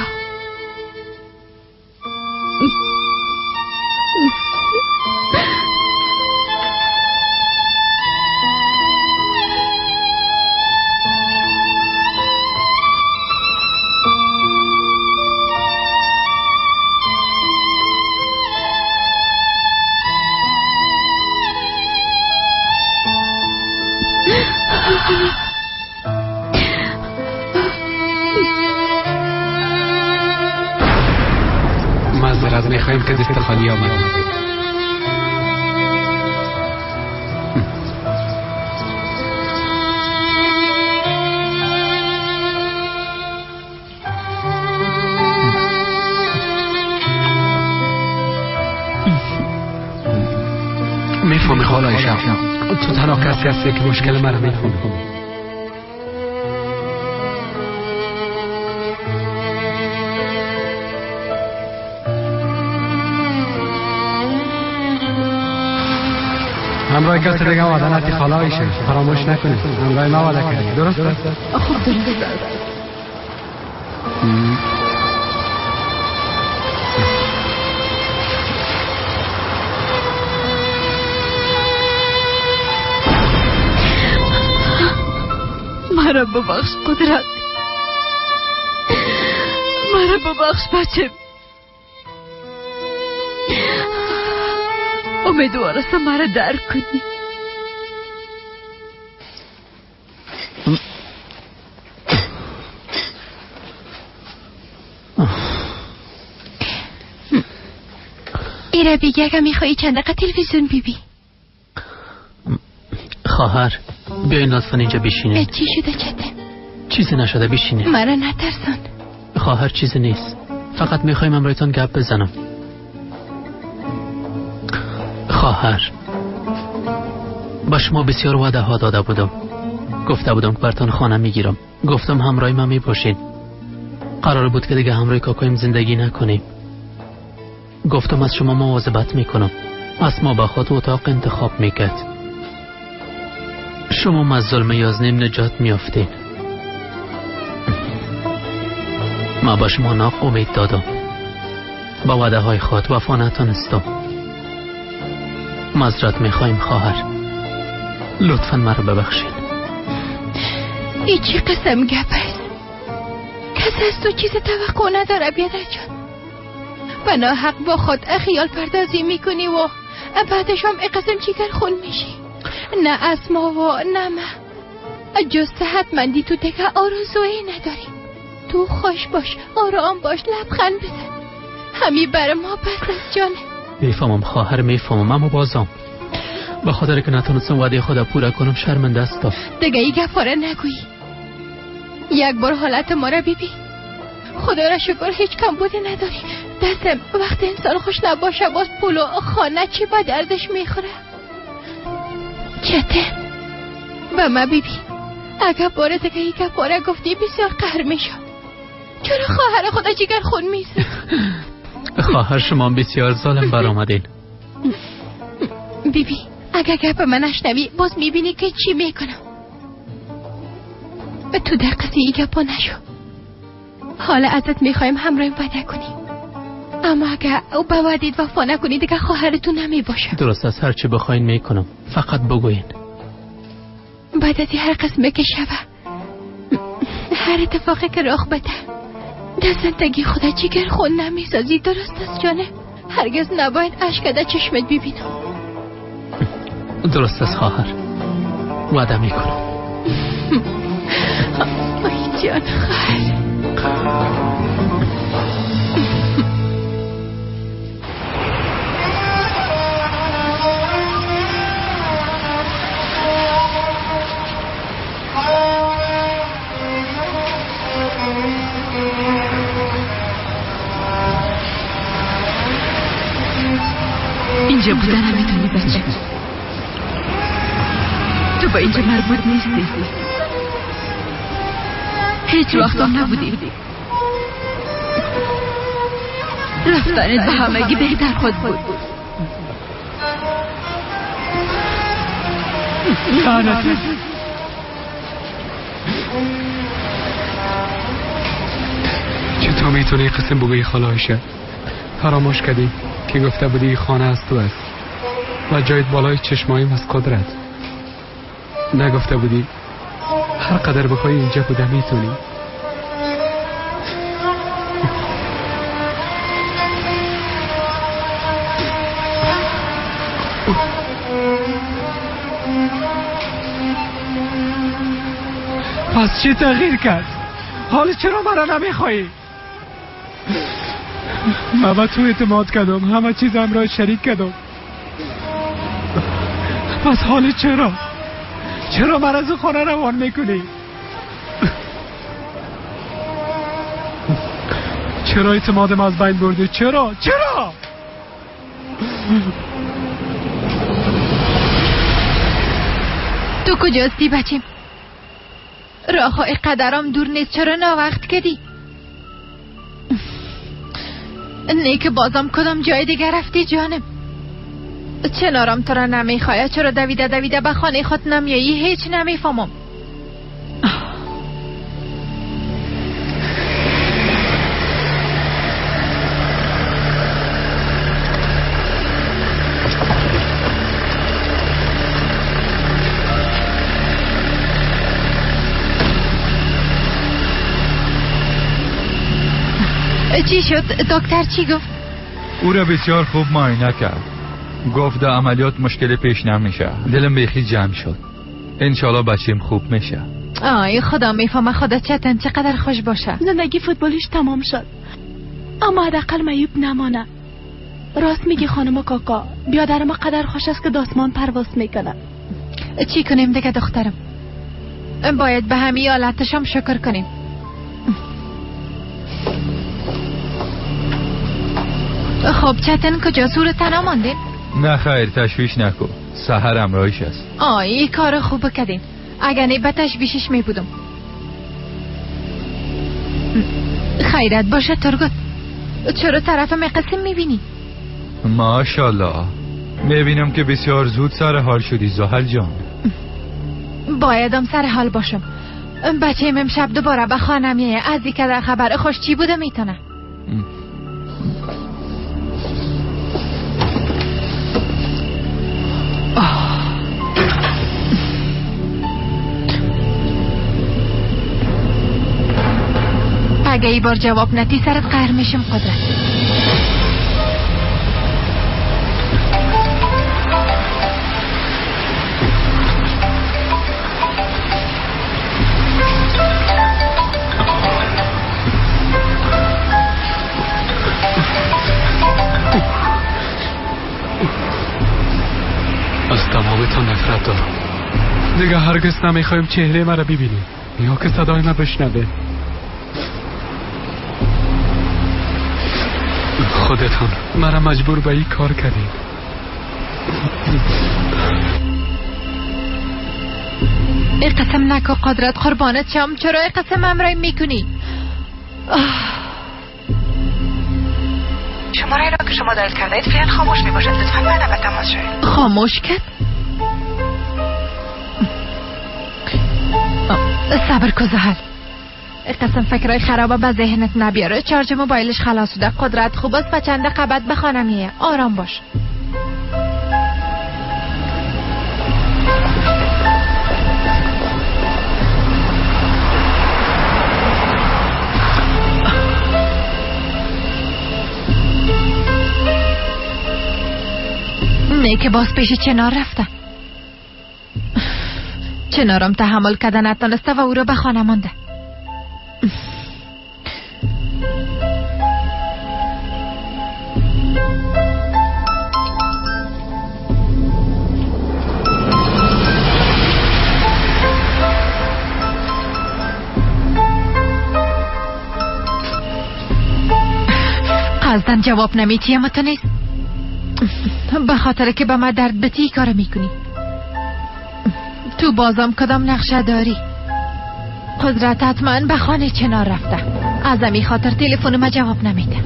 معذرت میخوایم که دست خالی آمد. میفهمی خاله عایشه، تو تنها کسی هستی که مشکل مرا میفهمی. همراه کسی دیگه وعده ندی خاله عایشه، فراموش نکنی. همراه ما وعده کردی، درست است؟ خوب درست است. مرا ببخش قدرت، مرا ببخش بچه. امیدوار هستم مرا درک کنی. ایره بیگه اگه میخوایی چند دقیقه تلویزیون بیبی. خواهر بیاین لطفا اینجا بشینین. چی شده چته؟ چیزی نشده، بشینین. مرا نترسان خواهر، چیزی نیست، فقط میخوایم امرایتان گپ بزنم. خواهر با شما بسیار وعده ها داده بودم. گفته بودم که برتان خانه میگیرم، گفتم همراه من میباشین. قرار بود که دیگه همراه کاکایم زندگی نکنیم. گفتم از شما مواظبت میکنم. از ما به خود اتاق انتخاب میکرد. شما از ظلم یازنیم نجات میافتین. ما با شما ناق امید دادم. با وعده های خود وفا نتانستم. معذرت میخوایم خواهر، لطفا مرا ببخشید. ای چی قسم گپ است؟ کس از تو چیز توقع نداره بیادر جان. به ناحق با خود خیال پردازی میکنی و بعدش هم قسم جگر خون میشی. نه از ما و نه ما، جز صحتمندی تو دیگه آرزویی نداری. تو خوش باش، آرام باش، لبخند بزن، همی بر ما پس از جانه. میفهمم خواهر، میفهمم، اما بازم به خاطر که نتونستم وعده خدا پورا کنم شرمنده استم. دیگه ای گپاره نگویی. یک بار حالت ما را ببین. خدا را شکر هیچ کمبودی نداری. دستم وقتی انسان خوش نباشه باز پول و خانه چی به دردش میخوره؟ چته به ما ببین، اگه بار دیگه ای گپاره گفتی بسیار قهر میشم. چرا خواهر خدا جگر خون میزه؟ خواهر شما بسیار ظالم برآمدین. بیبی اگه گپ من نشنوی باز میبینی که چی میکنم. تو در قضیه ای گپا نشو. حالا ازت میخوایم همراه وعده کنی، اما اگه او به وعدیت وفا نکنی دیگه خواهرتون نمیباشه. درست است، هرچی بخواین میکنم، فقط بگوین. بعد از هر قسمه که شوه، هر اتفاقی که رخ بده، در زندگی خدا جگر خون نمیسازی. درست است جانه؟ هرگز نباید اشک در چشمت ببینم. درست است خواهر، وعده میکنم. آی جان خواهر. اینجا بودن نمیتونی بچه. تو با اینجا مربوط نیستی، هیچ وقت هم نبودی. رفتنت به همگی بهتر خود بود. لعنتی، چطور میتونی قسم بگویی خاله عایشه؟ فراموش کردی که گفته بودی خانه از تو است و جایت بالای چشمایم از قدرت. نگفته بودی هر قدر بخوای اینجا بوده میتونی. پس چی تغییر کرد؟ حالا چرا مرا نمیخوایی؟ من به تو اعتماد کردم، همه چیز همراه شریک کردم. پس حالا چرا؟ چرا من از خانه روان میکنی؟ چرا اعتمادم از بین بردی؟ چرا؟ چرا؟ تو کجاستی بچیم؟ راه قدرم دور نیست، چرا ناوقت کردی؟ نه که بازم کدام جای دیگه رفتی جانم؟ چنارم تو را نمیخواه، چرا دویده دویده به خانه خود نمیایی؟ هیچ نمیفهمم. چی شد؟ دکتر چی گفت؟ او را بسیار خوب معاینه کرد. گفت در عملیات مشکل پیش نمیشه. دلم بیخی جمع شد. انشالله بچیم خوب میشه. آی خدا میفهمه خدا چتن چقدر خوش باشه. زندگی فوتبالیش تمام شد، اما حداقل معیوب نمانه. راست میگی خانم کاکا، بیادر ما قدر خوش است که داسمان پرواز میکنه. چی کنیم دیگه دخترم؟ باید به همین حالتشم شکر کنیم. خب چتن کجا؟ صورت تنها ماندین؟ نه خیر، تشویش نکن، سحر همراهیش است. آی کار خوب کردین، اگر نه به تشویشش می بودم. خیرت باشه ترگوت، چرا طرف مقسم میبینی؟ ماشاءالله، میبینم که بسیار زود سر حال شدی زحل جان. بایدم سر حال باشم. بچه امشب دوباره به خانه میایه، از اینکه در خبر خوش چی بوده میتونه. اگه ای بار جواب ندی سرت قهر میشم قدرت. دیگه هرگز نمیخوایم چهره مرا ببینی یا که صدای ما بشنوه. خودتان مرا مجبور به این کار کردید. ای قسم نکو قدرت، قربانت شم، چرا ای قسم امرای میکنی؟ شماره را که شما دایل کرده اید فعلا خاموش میباشد، لطفا بعدا به تماس شوید. خاموش کرد؟ صبر کو زحل، قسم فکرای خرابه به ذهنت نبیاره. چارج موبایلش خلاص شده. قدرت خوب است و چند قبط به خانه میه. آرام باش. نه که باز پیش چنار رفته. چنارم تحمل کرده نتانسته و او را به خانه مانده. قصدن جواب نمیتی اما تو نیست به خاطر که به من درد بتی کار میکنی. تو بازم کدام نقشه داری؟ قدرت حتما به خانه چنار رفته، از امی خاطر تلفن ما جواب نمیده.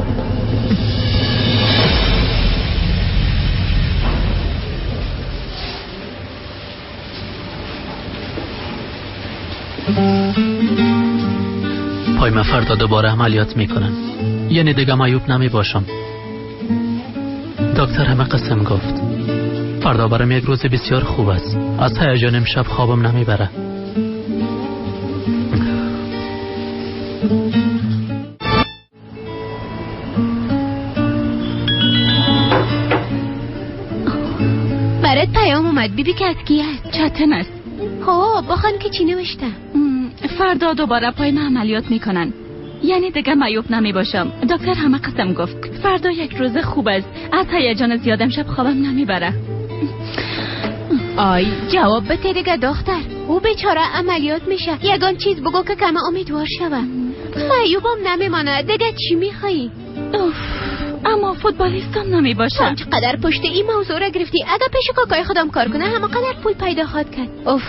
پای من فردا دوباره عملیات میکنن، یعنی دیگه معیوب نمی باشم. دکتر همه قسم گفت فردا برام یک روز بسیار خوب است. از هیجان امشب خوابم نمیبره. برات پیام اومد بیبی که از کی است؟ چتن است. خب بخوان که چی نوشته؟ فردا دوباره پای من عملیات میکنن، یعنی دیگه معیوب نمی باشم. دکتر همه قسم گفت فردا یک روز خوب است. از هیجان زیاد امشب خوابم نمیبره. آی جواب بده دیگه دختر، او بیچاره عملیات میشه. یگان چیز بگو که کم امیدوار شوه. معیوبم نمیمانه دیگه، چی میخوایی؟ اما فوتبالیستم نمی باشم. چقدر پشت این موضوع را گرفتی؟ اگه پیش کاکای خودم کار کنه همه قدر پول پیدا خواد کرد. اوف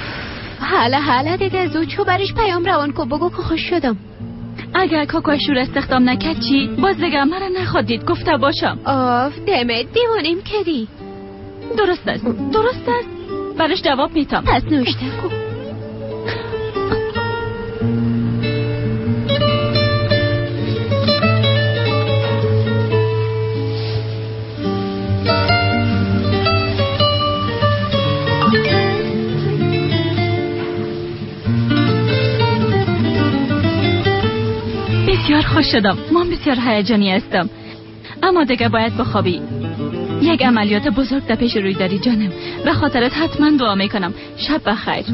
حالا حالا دیگه زود چو برش پیام روان کو بگو که خوش شدم. اگر کاکایش رو استخدام نکرد چی؟ باز دیگه مرا نخواد دید گفته باشم. آف دمت دیوانیم کردی. درست است درست است، برش جواب میتم. پس نوشته کو. بسیار خوش شدم. من بسیار هیجانی هستم، اما دیگه باید بخوابی. یک عملیات بزرگ در پیش روی داری جانم. به خاطرت حتما دعا میکنم. شب بخیر.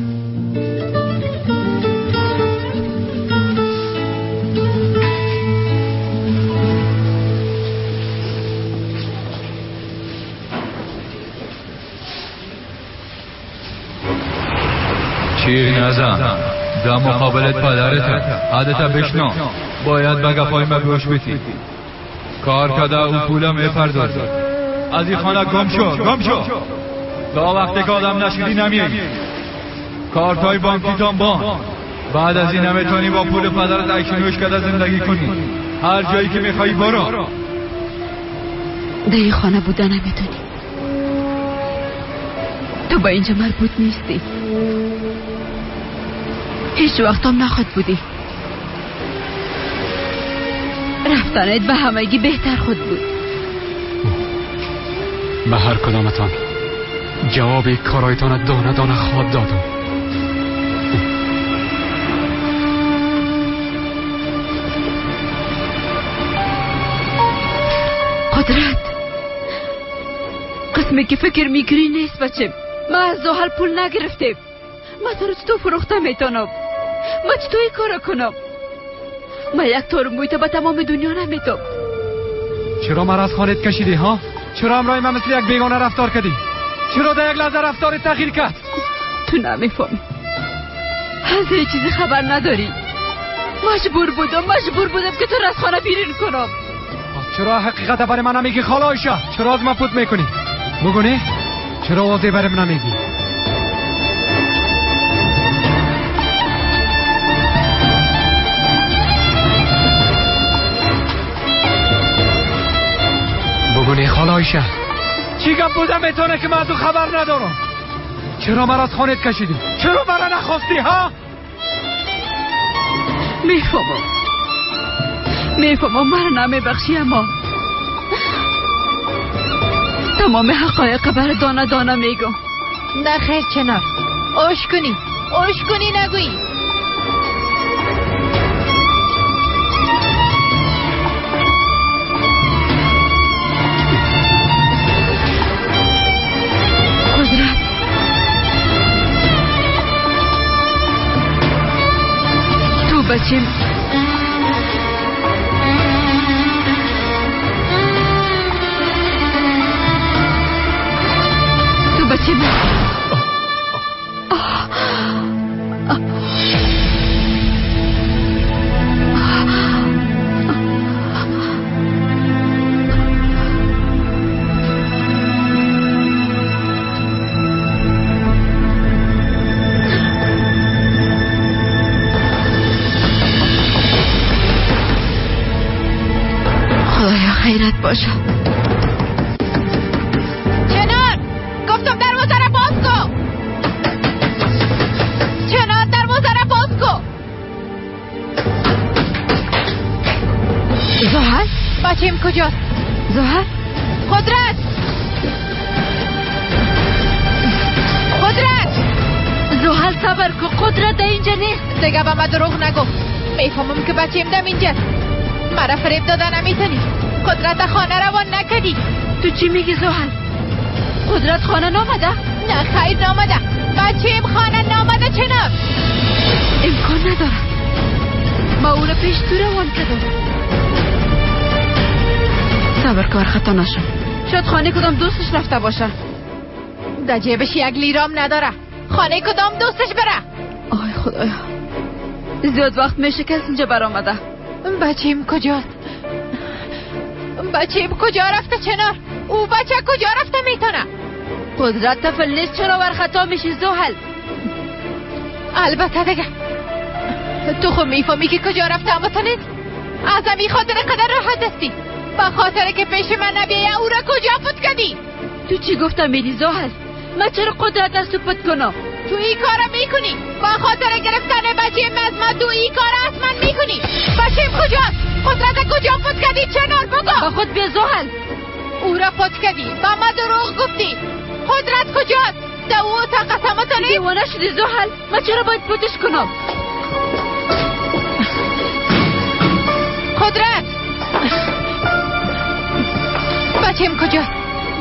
چی نزن در مقابلت پدرت عادتا بشنو، باید به گپای ما گوش بیتی. کار کده او پولا میپردازی. از این خانه گم شو گم شو تا وقتی که آدم نشدی نمیایی. کارتای بانکیتان بان. بعد از این نمیتونی با پول پدرت عیش نوش کده زندگی کنی. هر جایی که میخوایی برو. در این خانه بوده نمیتونی. تو با اینجا مربوط نیستی. هیچ وقت هم نخواد بودی. رفتنت به همگی بهتر خود بود. به هر کدامتان جواب کارایتان دانه دانه خواد دادم. قدرت قسمی که فکر میکنی نیست بچه. ما از زحل پول نگرفتیم. ما تو رو چطور فروخته میتونم؟ ما چطور این کارو کنم؟ ما یک تار موی به تمام دنیا نمیتم. چرا مرا از خانت کشیدی ها؟ چرا همراه من مثل یک بیگانه رفتار کردی؟ چرا در یک لحظه رفتار تغییر کرد؟ تو نمیفهمی، از هیچ چیزی خبر نداری. مجبور بودم که تو را از خانه بیرون کنم. چرا حقیقت برای من نمیگی خاله عایشه؟ چرا از من پوت میکنی؟ بگو نه، چرا واضح برای من نمیگی؟ بگو نه خاله عایشه، چی گپ بوده میتونه که من از او خبر ندارم؟ چرا مرا از خانهت کشیدی؟ چرا مرا نخواستی ها؟ میفهمم مرا نمیبخشی، اما تمام حقایق بر دانه دانه میگم. نه خیر چنار، اوش کنی نگویی. قدرت، تو بچیم بچه من. خدایا خیرت باشه. بچیم کجاست؟ زهر؟ قدرت! قدرت! زهر صبر کن، قدرت اینجا نیست. دیگه به من دروغ نگو. میفهمم که بچیم دم اینجاست. مرا فریب داده نمیتونی. قدرت خانه روان نکدی. تو چی میگی زهر؟ قدرت خانه نامده؟ نه خیر نامده. بچیم خانه نامده چنار. امکان نداره. ما او را پیش تو روان کردم. صبر کار خطا نشم. شاید خانه کدام دوستش رفته باشه. در جیبش یک لیرام نداره. خانه کدام دوستش بره؟ آی خدایا، زیاد وقت میشه کس اینجا برآمده. بچیم کجاست؟ بچیم کجا رفته چنار؟ او بچه کجا رفته میتونه؟ قدرت طفل نیست، چرا بر خطا میشی زحل؟ البته دیگه تو خود میفهمی که کجا رفته، اما تو نیست. از همین خاطر قدر راحت هستی. با خاطر که پیش من نبیه او را کجا پت کردی؟ تو چی گفتم میری زحل؟ من چرا قدرت از تو پت کنم؟ تو این کارا میکنی با خاطر گرفتن بچه از من. تو این کارا از من میکنی. بچه کجاست؟ قدرت کجا پت کردی چنار؟ بگو. با خود بیا زحل. او را پت کردی، با ما دروغ گفتی. قدرت کجاست؟ در او اتاق قسمت نیست. دیوانه شدی زحل؟ من چرا باید پتش کنم؟ قدرت، بچیم کجاست؟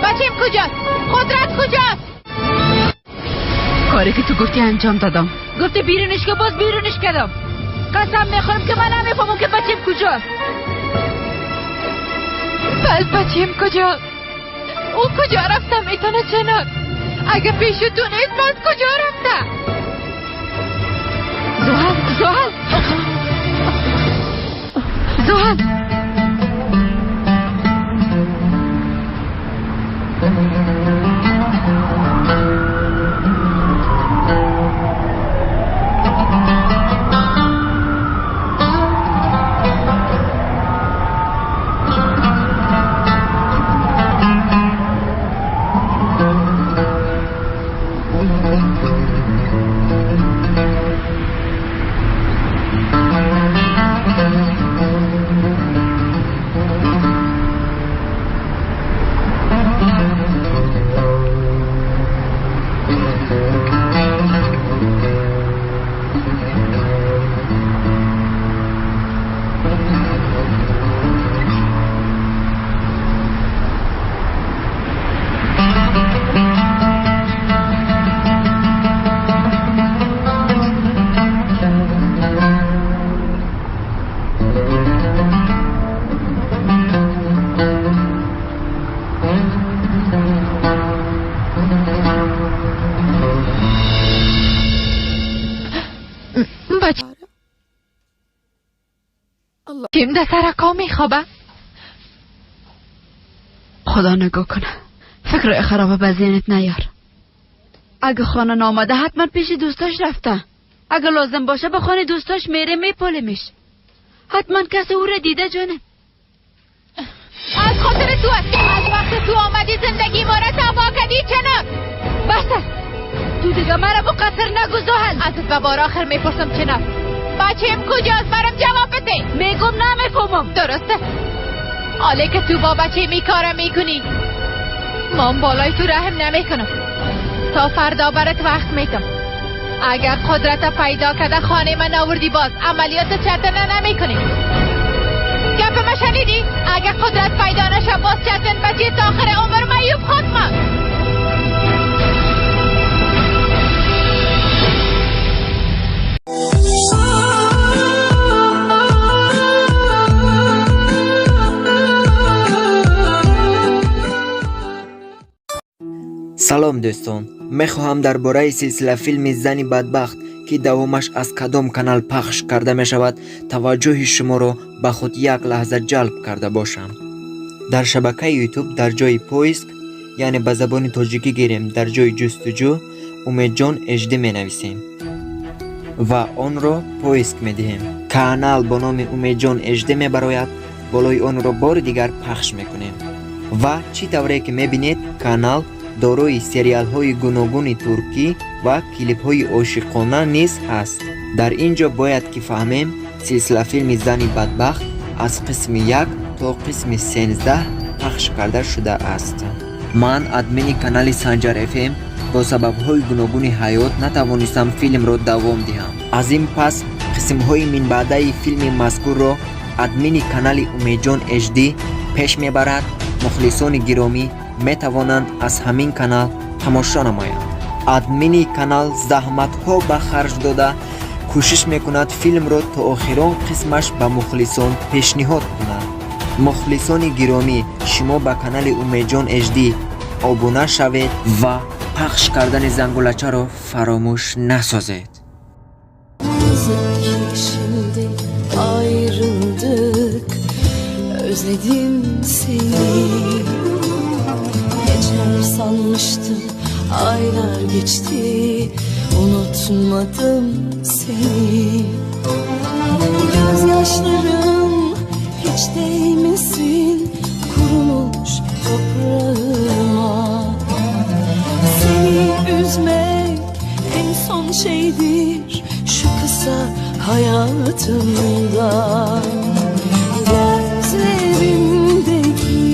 بچیم کجاست؟ قدرت کجاست؟ کاری که تو گفتی انجام دادم. گفتی بیرونش که باز بیرونش کردم. قسم میخورم که من نمیفهمم که بچیم کجاست. بس بچیم کجاست؟ او کجا رفته میتونه چنار؟ اگه پیش تو نیست باز کجا رفته؟ زحل، زحل، زحل. کیم در سرکا میخوابه؟ خدا نگاه کنه، فکر خرابه به ذهنت نیار. اگه خانه نامده حتما پیش دوستاش رفته. اگه لازم باشه به خانه دوستاش میره میپالمش. حتما کسی او را دیده جانم. از خاطر تو است که از وقت تو آمدی زندگی ما را تباه کردی چنار. بس است، تو دیگه مرا مقصر نگو زحل. ازت به بار آخر میپرسم چنار، بچه‌م کجاست؟ برام جواب بده. میگم نمیفهمم. درسته، حالا که تو با بچه می کارم میکنی، من بالای تو رحم نمیکنم. تا فردا برات وقت میدم. اگر قدرت پیدا کرده خانه من آوردی باز عملیات چتن نمیکنی. گپ ما شنیدی؟ اگر قدرت پیدا نشه باز چتن بچه تا آخر عمر معیوب خواهد. Салом дӯстон, мехоҳам дар бораи силсила филми Зани бадбахт, ки давомаш аз кадом канал пахш карда мешавад, таваҷҷӯҳи шуморо ба худ як лаҳза ҷалб карда бошам. Дар шабакаи YouTube дар ҷои поиск, яъне ба забони тоҷикӣ гирем, дар ҷои ҷустуҷӯ Умедҷон HD менависем ва онро поиск медиҳем. Канал бо номи Умедҷон HD мебарояд, болои онро бори дигар пахш мекунем. Ва чӣ тавре ки мебинед, канал дорои сериалҳои гуногуни туркӣ ва клипҳои ошиқона низ ҳаст. Дар ин ҷо бояд ки фаҳмем, силсилафилми Зани бадбахт аз қисми 1 то қисми 13 пахш карда шудааст. Ман админи канали Санҷар FM бо сабабҳои гуногуни ҳаёт натавонистам филмро давом диҳам. Аз ин пас қисмҳои минбаъдаи филми мазкурро админи канали Умедҷон HD пеш мебарад. Мухлисони гиромӣ метавонанд аз ҳамин канал тамошо намоянд. Админи канал заҳматҳо ба харҷ дода кӯшиш мекунад филмро то охирон қисмаш ба мухлисон пешниҳод кунад. Мухлисони гиромӣ, шумо ба канали Умедҷон HD обуна шавед ва пахш кардани зангулачаро фаромӯш насозед. Şimdi ayrıldık, özledim seni. Geçer sanmıştım, aylar geçti, unutmadım seni. Gözyaşlarım hiç değmesin kurumuş toprağıma. Seni üzmek en son şeydir şu kısa hayatımda. Gözlerimdeki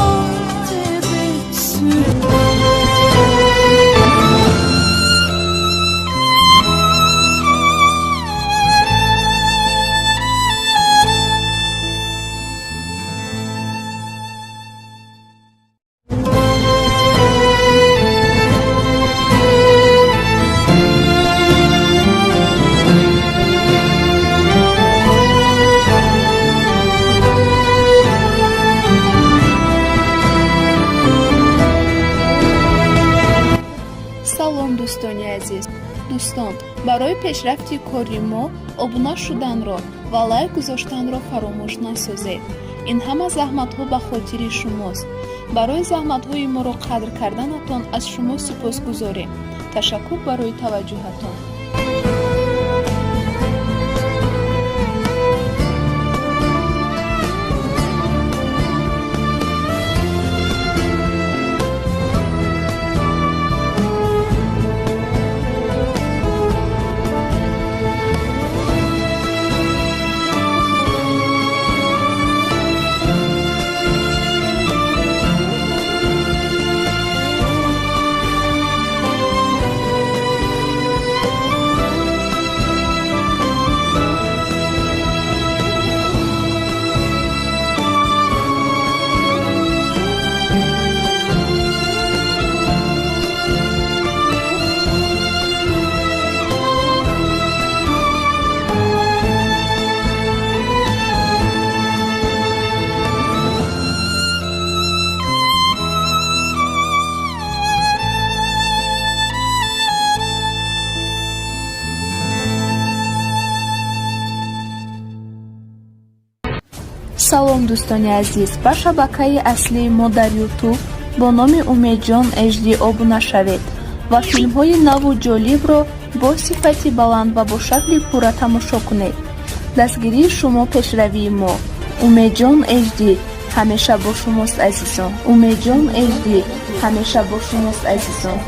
o tebessüm. Салом дӯстони азиз. Дӯстон, барои пешрафти кори мо обуна шуданро ва лайк гузоштанро фаромӯш насозед. Ин ҳама заҳматҳо ба хотири шумост. Барои заҳматҳои моро қадр карданатон аз шумо сипосгузорем. Ташаккур барои таваҷҷӯҳатон. Салом, дӯстони азиз, ба шабакаи аслии мо дар Ютуб бо номи Умедҷон HD обуна шавед ва филмҳои наву ҷолибро бо сифати баланд ва бо шакли пурра тамошо кунед. Дастгирии шумо пешравии мо. Умедҷон HD ҳамеша бо шумост, азизон. Умедҷон HD ҳамеша бо шумост, азизон.